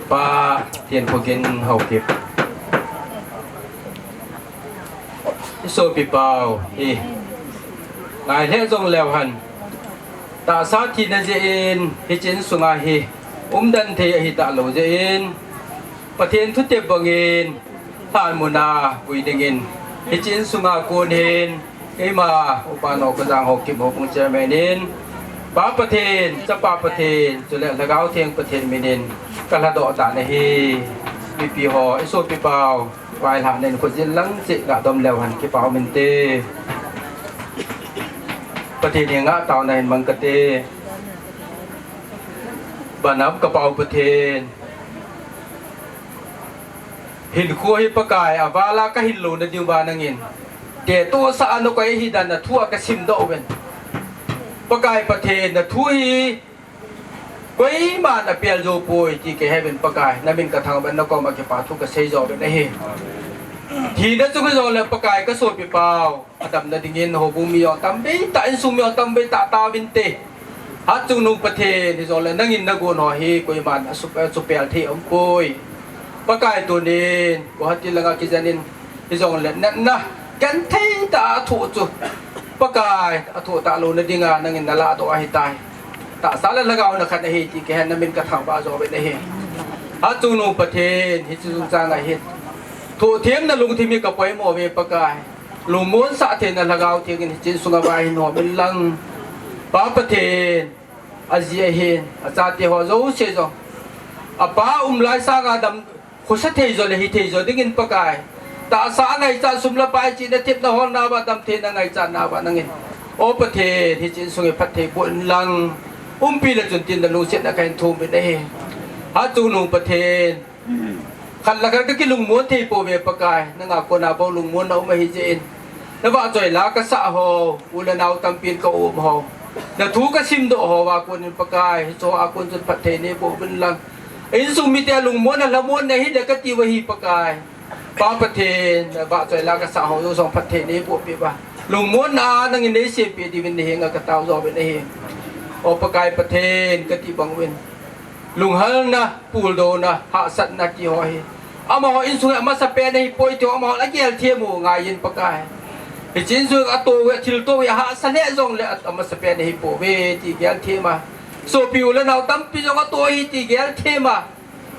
Pa Tienkhogin Haokip. I sopipa u hi ngai lheh jong leu hen, tahsa thina jeh in hiche insunga hi umdan thei ahi talou jeh in, Pathen thutep bangin, lhan muna pui dingin, hiche insunga kon hin, keima, upa Nokajang Haokip Houbung Chairman in, Pa Pathen, Chapa Pathen, chule Lhagao Theng Pathen minin, kalhadoh tan ahi. Mipi ho, isopi pau, vailhahna in khut jin lang cheh, ngah dom leu hen, kipa um inte. Pathen henga taona hin mang kate. Banam kapa u Pathen. Hinkho hi Pakai, avala kahin louna diuva nangin, tetohsah a nakoi ahi dan na thu a kasimdoh uvin. Pakai Pathen, na thu hi koiman apel jou poi ti kahe uvin Pakai, namin kathangvah in nakoma kipa thu kasei jo uvin ahi. Thina chung hijongle Pakai, kasopi pau, adamna dingin houbung mi jong tambeitah, insung mi jong tambeitah tauvinte. Hatchungnung Pathen, hijongle nangin nagon ho hi koiman asu-, asupel thei aumpoi. Pakai, tunin Guwahati langa kijen in, hijongle natna genthei tah a athoh chu, Pakai, athoh talouna dinga nangin nalahdoh ahitai. Tahsa le lhagao nakhat ahi ti kahen, namin kathangvah jo uvin ahi. Hatchungnung Pathen, hiche chungchang ahin, thohthemna lungthim hi kapoimo uve Pakai. Lungmonsah theina Lhagao Theng in hiche insunga vahin hom in lang. Pa Pathen, aji ahin, achate ho jouse jong, apa umlai sanga dam, khosa thei jo le hithei jo dingin Pakai, tahsa angaichat, sum le pai chihna thepna holna uva, damtheina ngaichatna uva nangin, O Pathen, hiche insung hi phatthei boh in lang, umpi le chun tin nalungsetna kahin thum uvin ahi. Hatchungnung Pathen, khat le khat kakilungmon thei pouve Pakai, nanga kona bou lungmonna um ahi jeh in, navahchoi la kasah ho, u le nao tampin kaum ho, nathu kasimdoh ho a konin Pakai, hicheho a kon chun phatthei neiboh uvin lang, insung mite lungmonna lhamonna hile kati u ahi Pakai. Pa Pathen, navahchoi la kasah ho jouse jong phatthei neiboh peh uva, lungmonna nangin neisempeh diuvin nahenga katao jo uvin ahi. O Pakai Pathen, kati bang uvin, lunghalna, puldouna, hahsatna ti ho hi, amaho insung hi amasapen ahipoi ti ho amaho agel them u ngai in Pakai. Hiche insung atoh u, athilto u, ahahsa lheh jongle, a, amasapen ahipouve ti gel them a, sopi u le nao tampi jong atoh ahi ti gel them a,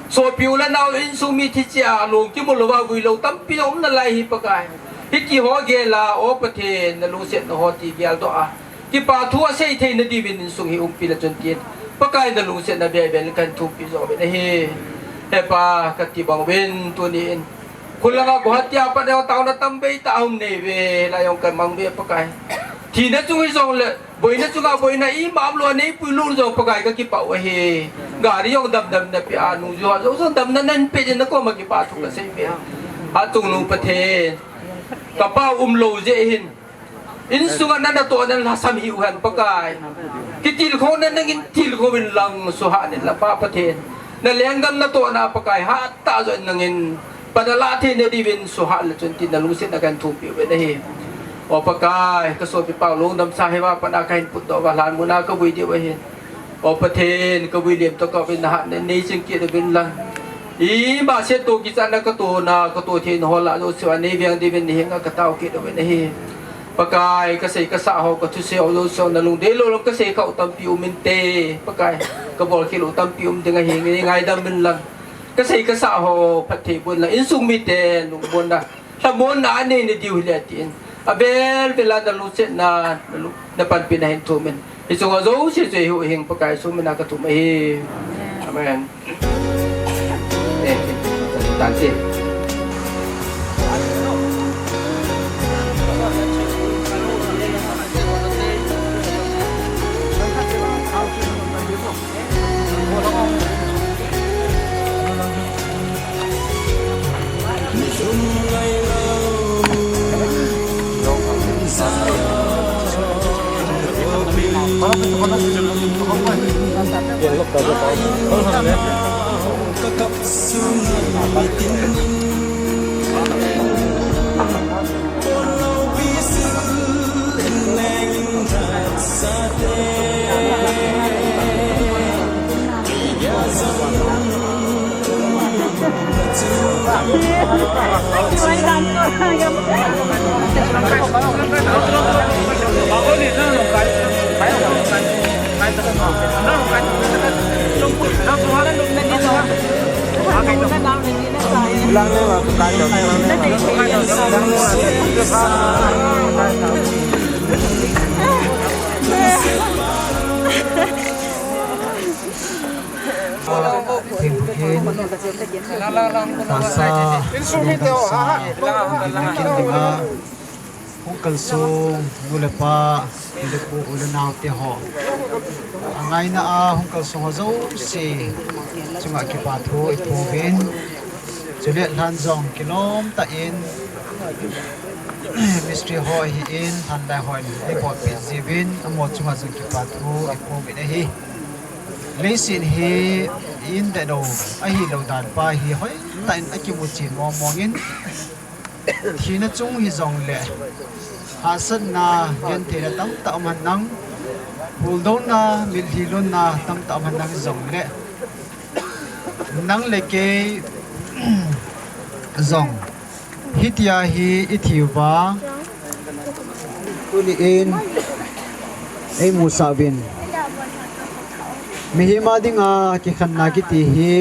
sopi u le nao, insung mi thi cheh a, along kimu louva vui lou tampi jong um nalai ahi Pakai. Hiti ho gel a, O Pathen, nalungsetna ho ti geldoh a, kipa thu asei theina diuvin insung hi umpi le chun tin, Pakai, nalungsetna velvel in kahin thumpeh jo uvin ahi. He Pa, kati bang uvin, tuni in, khulanga Guwahati a pat jong taona tambeitah aum neiuve, la jong kamang uve Pakai. Thina chung hijongle, boina chunga boina ima umlou a neipuilut jong Pakai kakipah u ahi. Gari jong damdam napeh a, nungjuiho jouse jong damna nahin peh jeh in nakoma kipa thu kasei uve. Hatchungnung Pathen, kapa u umlou jeh hin, insunga na, natohna lhasam hih u hen Pakai. Kitilkhouna nangin tilkhou vin lang, suhah in la Pa Pathen, na lenggam natohna Pakai, hattah joh in nangin pan alah theina diuvin suhah le chun tin nalungsetna kahin thumpeh uvin ahi. O Pakai, kasopi pau lungdamsa hiva pat a kahin putdoh uva, lhan muna kavui diu ahin, O Pathen, kavui lem toh kauvin, nahatna in neiching kit uvin lang, ima seidoh kichatna katona, katoh theina ho lah jouse uva neiveng diuvin nahenga katao kit uvin ahi. Pakai, kasei kasah ho, kathusei ho jouse jong nalungdei lou lam kasei khah u tampi um inte Pakai. Kabolkhel u tampi um ding ahi, neingaidam uvin lang, kasei kasah ho phatthei boh in lang, insung mite lungmonna, lhamonna anei nadiu hile tin, avel vel a nalungsetna, nalu-, napanpina hin thum in, hiche ho jouse chu eihuhhing Pakai Jesu mina kathum ahi. Amen. Eh, tante. Thingphukin, tahsa, sum, damsa, dinna kin dinga, hung kalsong nu le pa, nu le pu, u le nao te ho, angaina a hung kalsong ho jouse chunga kipa thu iphongin, chule lhan jong kilom tah in, mistri ho ahin, lhanlai hon eibolpeh jiuvin, amaho chunga jong kipa thu iphongin ahi. Leiset hi i-indet u ahilou dan pa hi hoitah in akimuchen mong mongin, thina chung hijongle, hahsatna, gentheina tamtah um henlang, puldouna, mitlhi lonna tamtah um henlang jongle, nang le kei jong hitia hi ithi uva, tuni in eimusah uvin. Mihem a dinga kikhenna kiti hi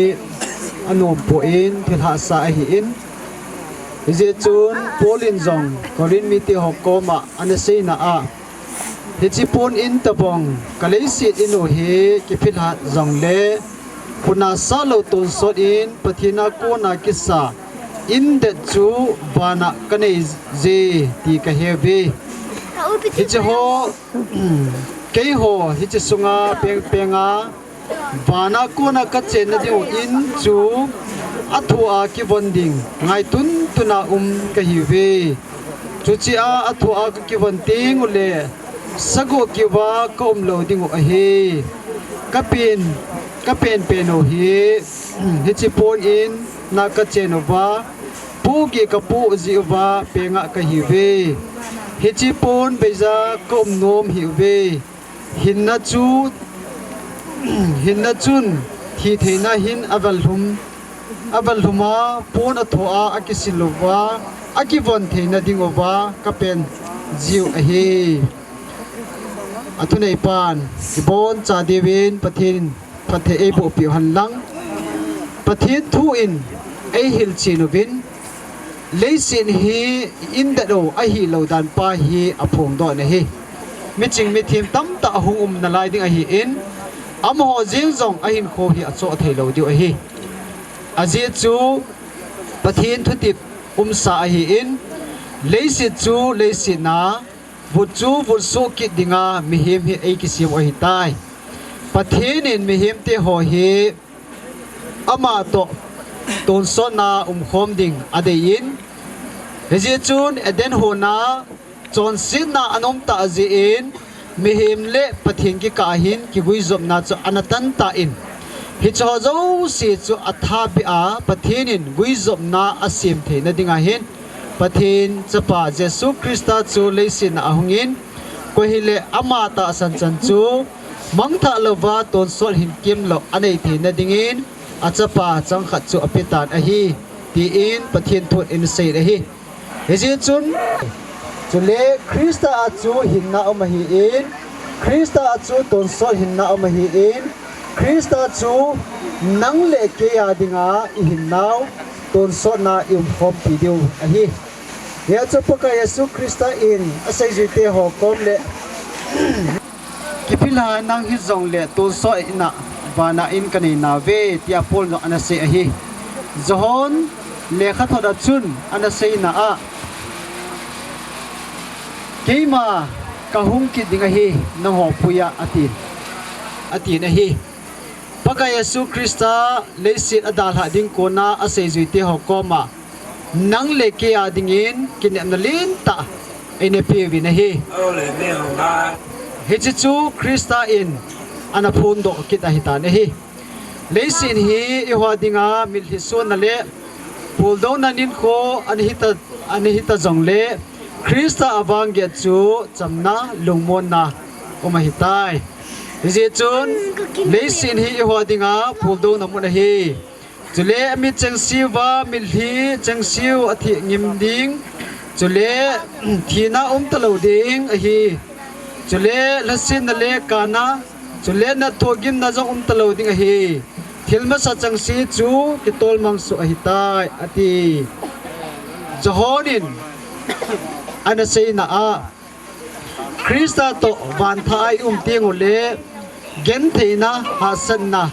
anompoi, thil hahsa ahin. Hijeh chun Paul in jong Corinth mite ho koma ana seina a, hiche pon in tobang ka leiset in u hi kiphilhat jongle, khut a sahlou tonsot in Pathen a kona kisa indet chu vana kanei je ti kahe uve. Hiche ho, keiho hiche sunga pengpenga vana kona kachenna diu in chu athu a kivon ding ngaitun tuna um kahiuve. Chuche a athu a kakivon tengule, sagoh keuva kaum lou dingu ahi. Kapen, kapenpen u hi, hiche pon in a kachen uva, pohgih kapoh jeh uva penga kahiuve. Hiche pon beija kaum nom hiuve. Hinna chu, hinna chun thitheina hin avel lhum, avel lhum a, pon atho a akisil uva, akivon theina dinguva kapen jiu ahi. Athuneipan, iboncha diuvin Pathen in phatthei eiboh piu henlang, Pathen thu in eihil chen uvin, leiset hi i-indet u ahilou dan pa hi aphongdoh in ahi. Miching mithem tamtah ahung um nalai ding ahin, amaho jeng jong ahinkho hi achoh theilou diu ahi. Ajeh chu Pathen thutep umsa ahin, leiset chu leiset na, vut chu vutsoh kit dinga mihem hi eikisem u ahitai. Pathen in mihemte ho hi amatoh tonsotna umkhom ding adeiyin, hijeh chun Eden hon a chonsetna ana um tah jeh in, mihem le Pathen kikah a hin kiguijopna chu ana tan tan, hicheho jouse chu athapeh a Pathen in guijopna asem theina dinga hin, Pathen Chapa Jesu Christa chu leiset a ahungin, koi hile ama tahsan chan chu mangthah louva tonsot hinkemlou anei theina dingin, achapa changkhat chu apetan ahi, tin Pathen thun eisei ahi. Hijeh chun, chule Christa a chu hinna um ahin, Christa a chu tonsot hinna um ahin, Christa chu nang le kei a dinga ihinnau tonsotna iumkhompi diu ahi. Hijeh chun Pakai Jesu Christa in aseijuite ho kom le, kiphihlha nang hijongle tonsot in a vana in kanei nauve, tia Paul jong ana sei ahi. Johan lekhathot a chun ana seina a, keima kahung kit ding ahi, nangho puiya atin, atin ahi. Pakai Jesu Christa leiset adalhah ding kona aseijuite ho koma, nang le kei a dingin kinepna lentah eina peuvin ahi. Hiche chu Christa in ana phondoh kit ahitan ahi. Leiset hi eiho dinga mitlhi sonna le puldouna ninkho ana hita, ana hita jongle, Christa a vang get chu chamna lungmonna um ahitai. Hijeh chun, leiset hi eiho dinga puldouna mun ahi. Chule amit chengseuva mitlhi chengseu athi ngim ding, chule thina umtalou ding ahi. Chule lhasetna le kana, chule natthoh gimna jong umtalou ding ahi. Thil masa chengse chu kitolmang soh ahitai, ati. Johan in ana seina a, Christa toh vantha a i um teng uleh, gentheina, hahsatna,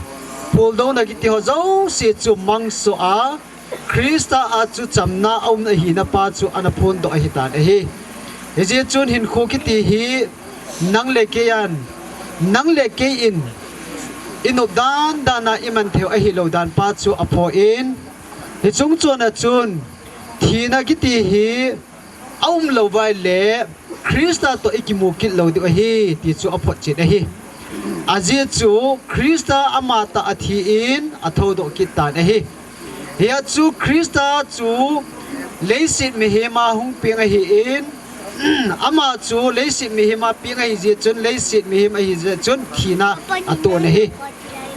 phuldouna kiti ho jouse chu mang soh a, Christa a chu chamna a um ahina pa chu ana phondoh ahitan ahi. Hijeh chun hinkho kiti hi nang le kei in, nang le kei in i nop dan dan a i man theiu ahilou dan pa chu aphoh in, hiche chungchon a chun thina kiti hi a um lou uva ahileh Christa toh i kimu kit lou diu ahi ti chu aphotchen ahi. Ajeh chu Christa ama tah a thi in athoudoh kit tan ahi. Hia chu Christa chu leiset mihem a hung peng ahin, ama chu leiset mihem a peng ahi jeh chun, leiset mihem ahi jeh chun thina atoh ahi.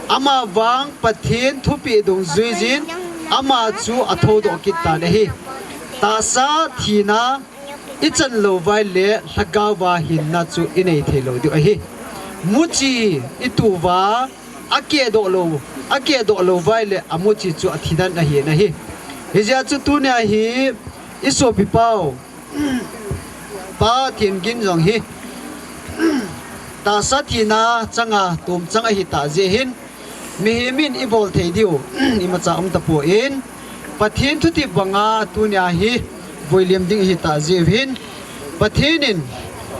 Ama vang Pathen thupeh dungjui jin, ama chu athoudoh kit tan ahi. Tahsa thina i chan lou uva ahileh, lhagao a hinna chu i nei thei lou diu ahi. Muchi i tu uva, akehdoh lou, akehdoh lou uva ahileh, amuchi chu athi den ahi nahi. Hijeh chun tunia hi i sopi pau, Pa Thengin jong hi tahsa thina chang a tomchang ahitah jeh hin, mihem in i bol thei diu imacha um tapon, Pathen thutep banga tunia hi vuilim ding ahitah jeh hin, Pathen in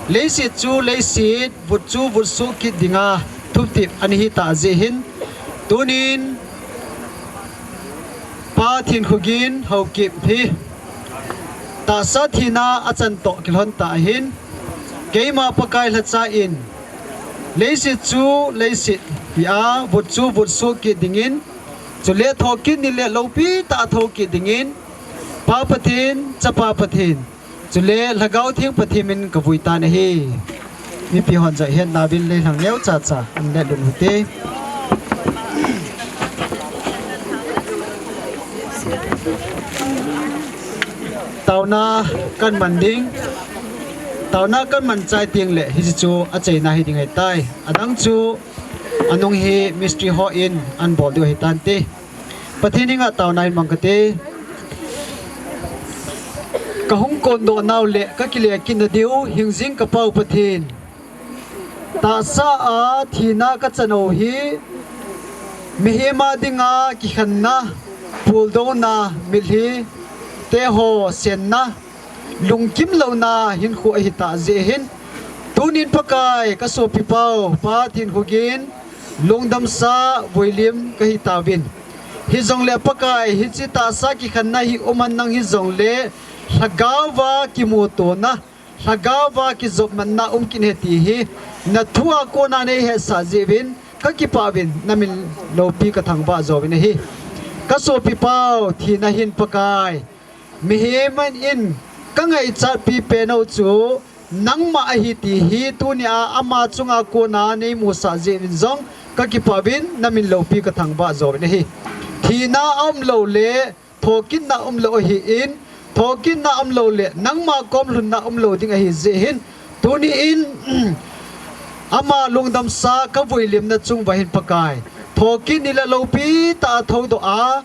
leiset chu leiset, vut chu vut soh kit dinga thutep ana hitah jeh hin, tunin Pa Thenkhogin Haokip hi tahsa thina a chan toh kilhon tah ahin, keima Pakai lhacha in leiset chu leiset hia, vut chu vut soh kit dingin, chule thokit ni le loupi tah a thokit dingin, Pa Pathen, Chapa Pathen, chule Lhagao Theng Pathen min ka vui tan ahi. Mipi hon jong hetna uvin leilhang neocha cha an let lut u hite. Taona kan man ding. Taona kan man chai teng le hiche chu achaina hi ding ahitai. Adang chu anung hi mistri hon an bol diu ahi tante. Pathen henga taona hin mang kate. Ka hung kondoh nau le ka kile kit nadiu hingjing ka Pau Pathen. Tahsa a thina ka chan u hi mihem a dinga kikhenna, phuldouna, mitlhi te ho senna, lungkim louna hinkho ahitah jeh hin, tunin Pakai ka sopi Pau, Pa Thenkhogin, lungdamsa vuilim kahi tauvin. Hijongle Pakai, hiche tahsa kikhenna hi um hen lang hijongle, lhagao a kimutona, lhagao a kijopmatna um kit hen ti hi, na thu a kona nei hetsah jeh uvin, ka kipah uvin, na min loupi ka thangvah jouvin ahi. Ka sopi Pau, thina hin Pakai, mihem in ka ngaichat pi pen u chu nangma ahi ti hi tunia ama chunga kona nei musah jeh uvin jong ka kipah uvin, na min loupi ka thangvah jouvin ahi. Thina a um lou le thokitna um lou ahin, thokitna um lou le nangma kom lhunna um lou ding ahi jeh hin, tuni in ama lungdamsa ka vuilimna chung uva hin Pakai, thokit ni le loupi tah a thoudoh a,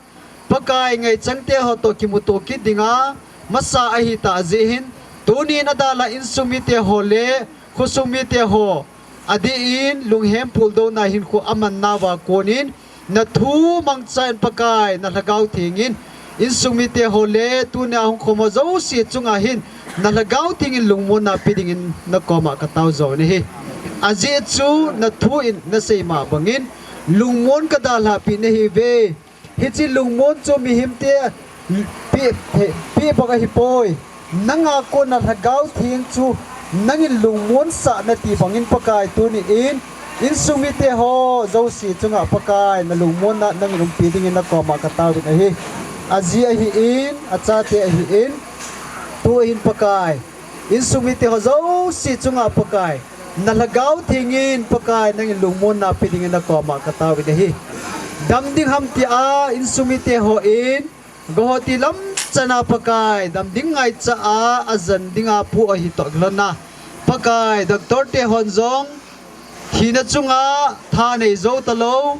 Pakai ngaichang te ho toh kimuto kit dinga masa ahitah jeh hin, tunin adalha insung mite ho le khosung mite ho adih in lunghem phuldouna hinkho aman nauva konin, na thu mangcha in Pakai, na Lhagao Theng in insung mite ho le tunia hung khom ho jouse chunga hin, na Lhagao Theng in lungmonna pe dingin na koma ka tao jouvin ahi. Ajeh chu na thu in na sei ma bangin, lungmon ka dalhah pi nahiuve. Hiche lungmon chu mihem te pe, pe, pe bang ahipoi. Nanga kona Lhagao Theng chu nangin lungmonsah nati bangin Pakai tuni in, insung mite ho jouse chunga Pakai na lungmonna nangin umpi dingin na koma ka taovin ahi. Aji ahin, achate ahin, tu ahin Pakai, insung mite ho jouse chunga Pakai, na Lhagao Theng in Pakai nangin lungmonna pe dingin na koma ka taovin ahi. Dam ding ham tia insung mite hon, Guwahati lam chana Pakai, dam ding ngaicha a, ajan dinga pu ahi toh kilhonna. Pakai, doctor te hon jong, thina chunga tha nei jou talou,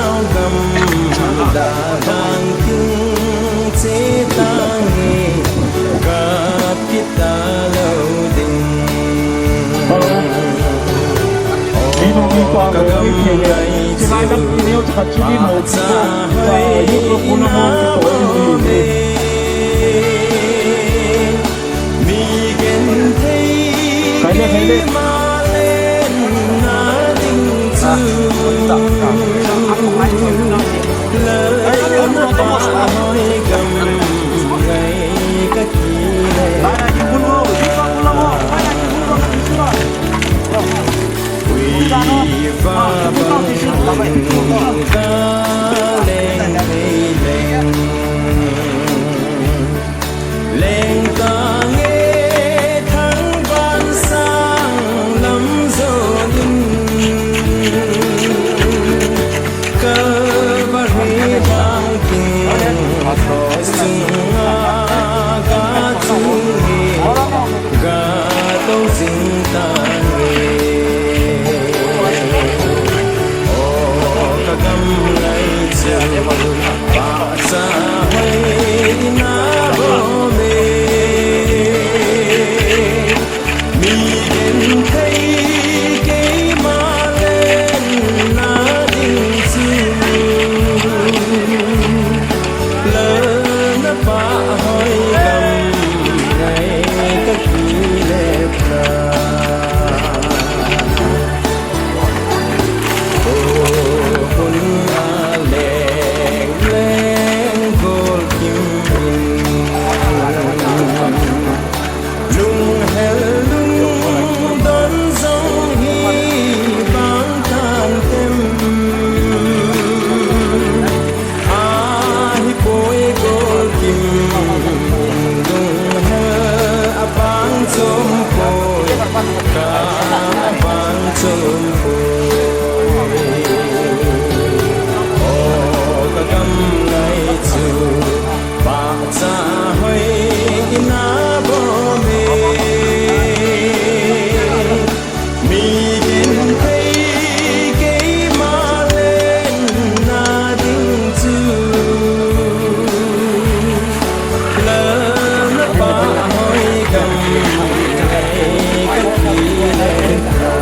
Lhagao gam da dang king che tange, kap kita lou ding. Ka gam lai chu, pahcha hoi ina bom e. Mi genthei keima lenna ding chu, lolna pahhoi gam ngai ka kile. Ui va bang leng ka leng leng. Leng tange thangvah sang lam jon in, Kalvari bang king cross chunga ga chung e, ga tou jing tange. O ka gam lai chu, pahcha hoi ina bom e. Mi genthei keima lenna ding chu, lolna pahhoi gam ngai ka kile na. O hun a leng leng gol kim in, lunghel lungdon jong hi bang tan tem. Ahi poi gol kim in, lunghel a bang chom poi, ka bang chom poi. O ka gam lai chu, pahcha hoi ina bom e. Mi genthei keima lenna ding chu, lolna pahhoi gam ngai ka kile na.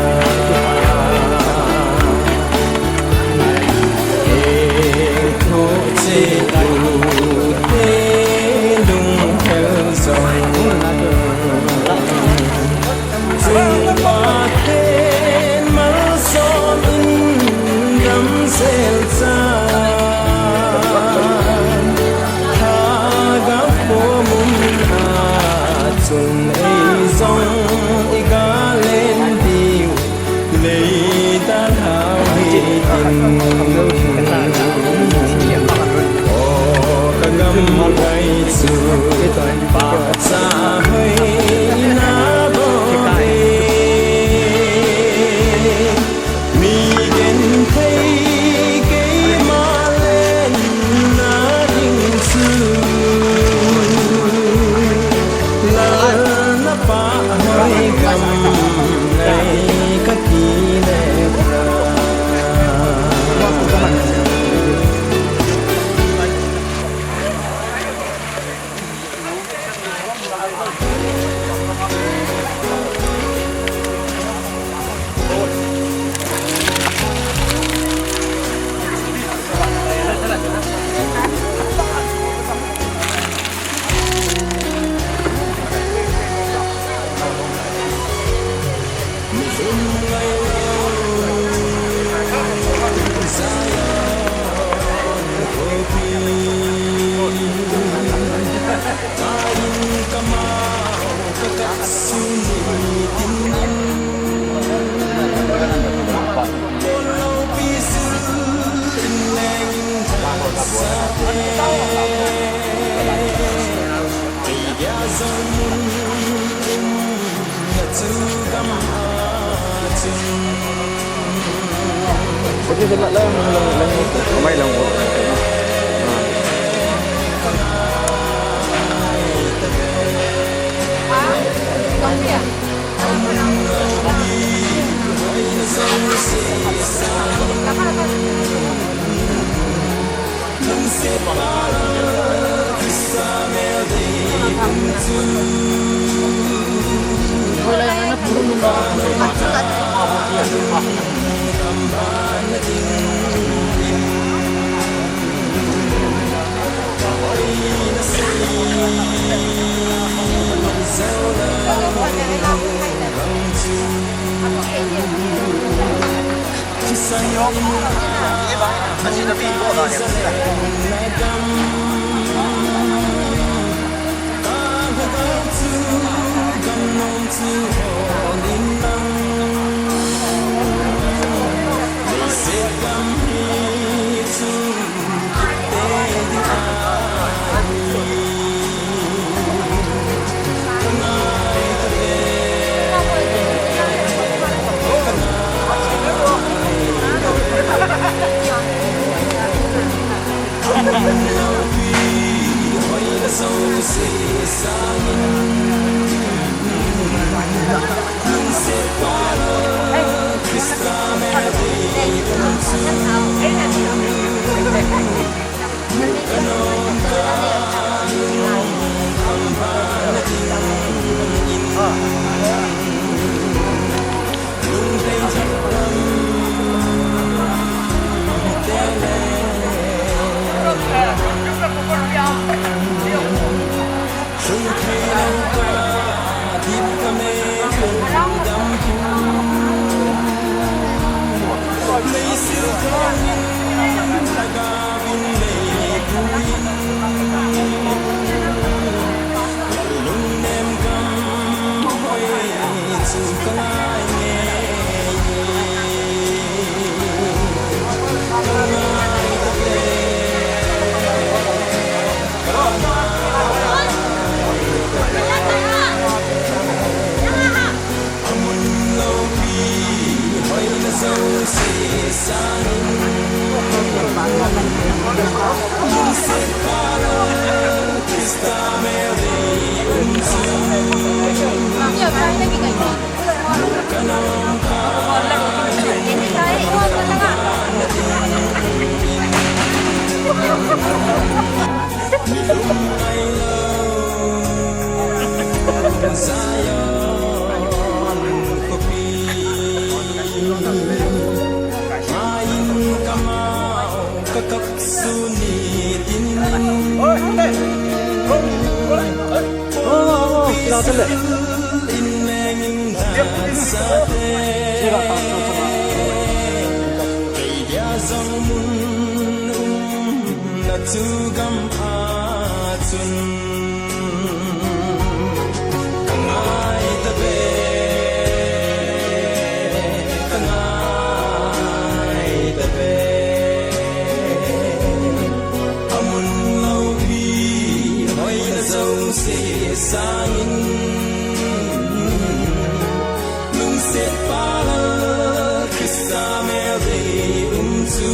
Palal Christa mel dei um chu,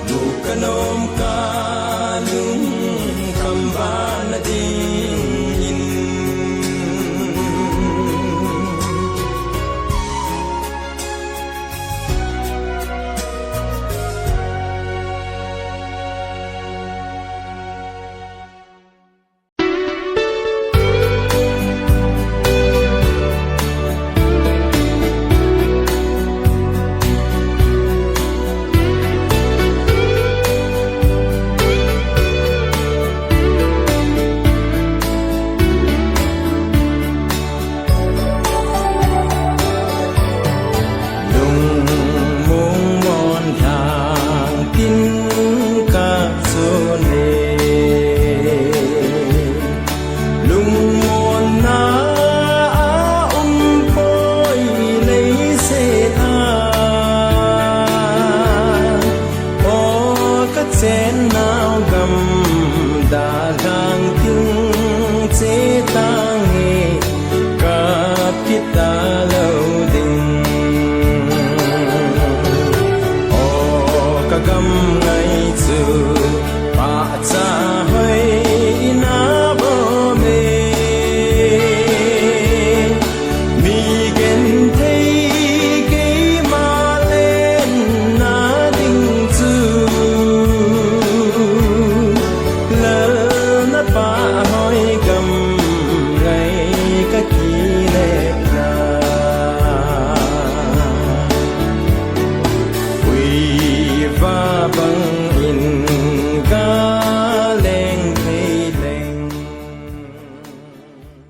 bu kanom kalung kambana dingin. Lungmong mon lhang tin ka chun e, lungmonna a um poi leiset a, o ka chennau gamdang lhang tin che tange, kap kit a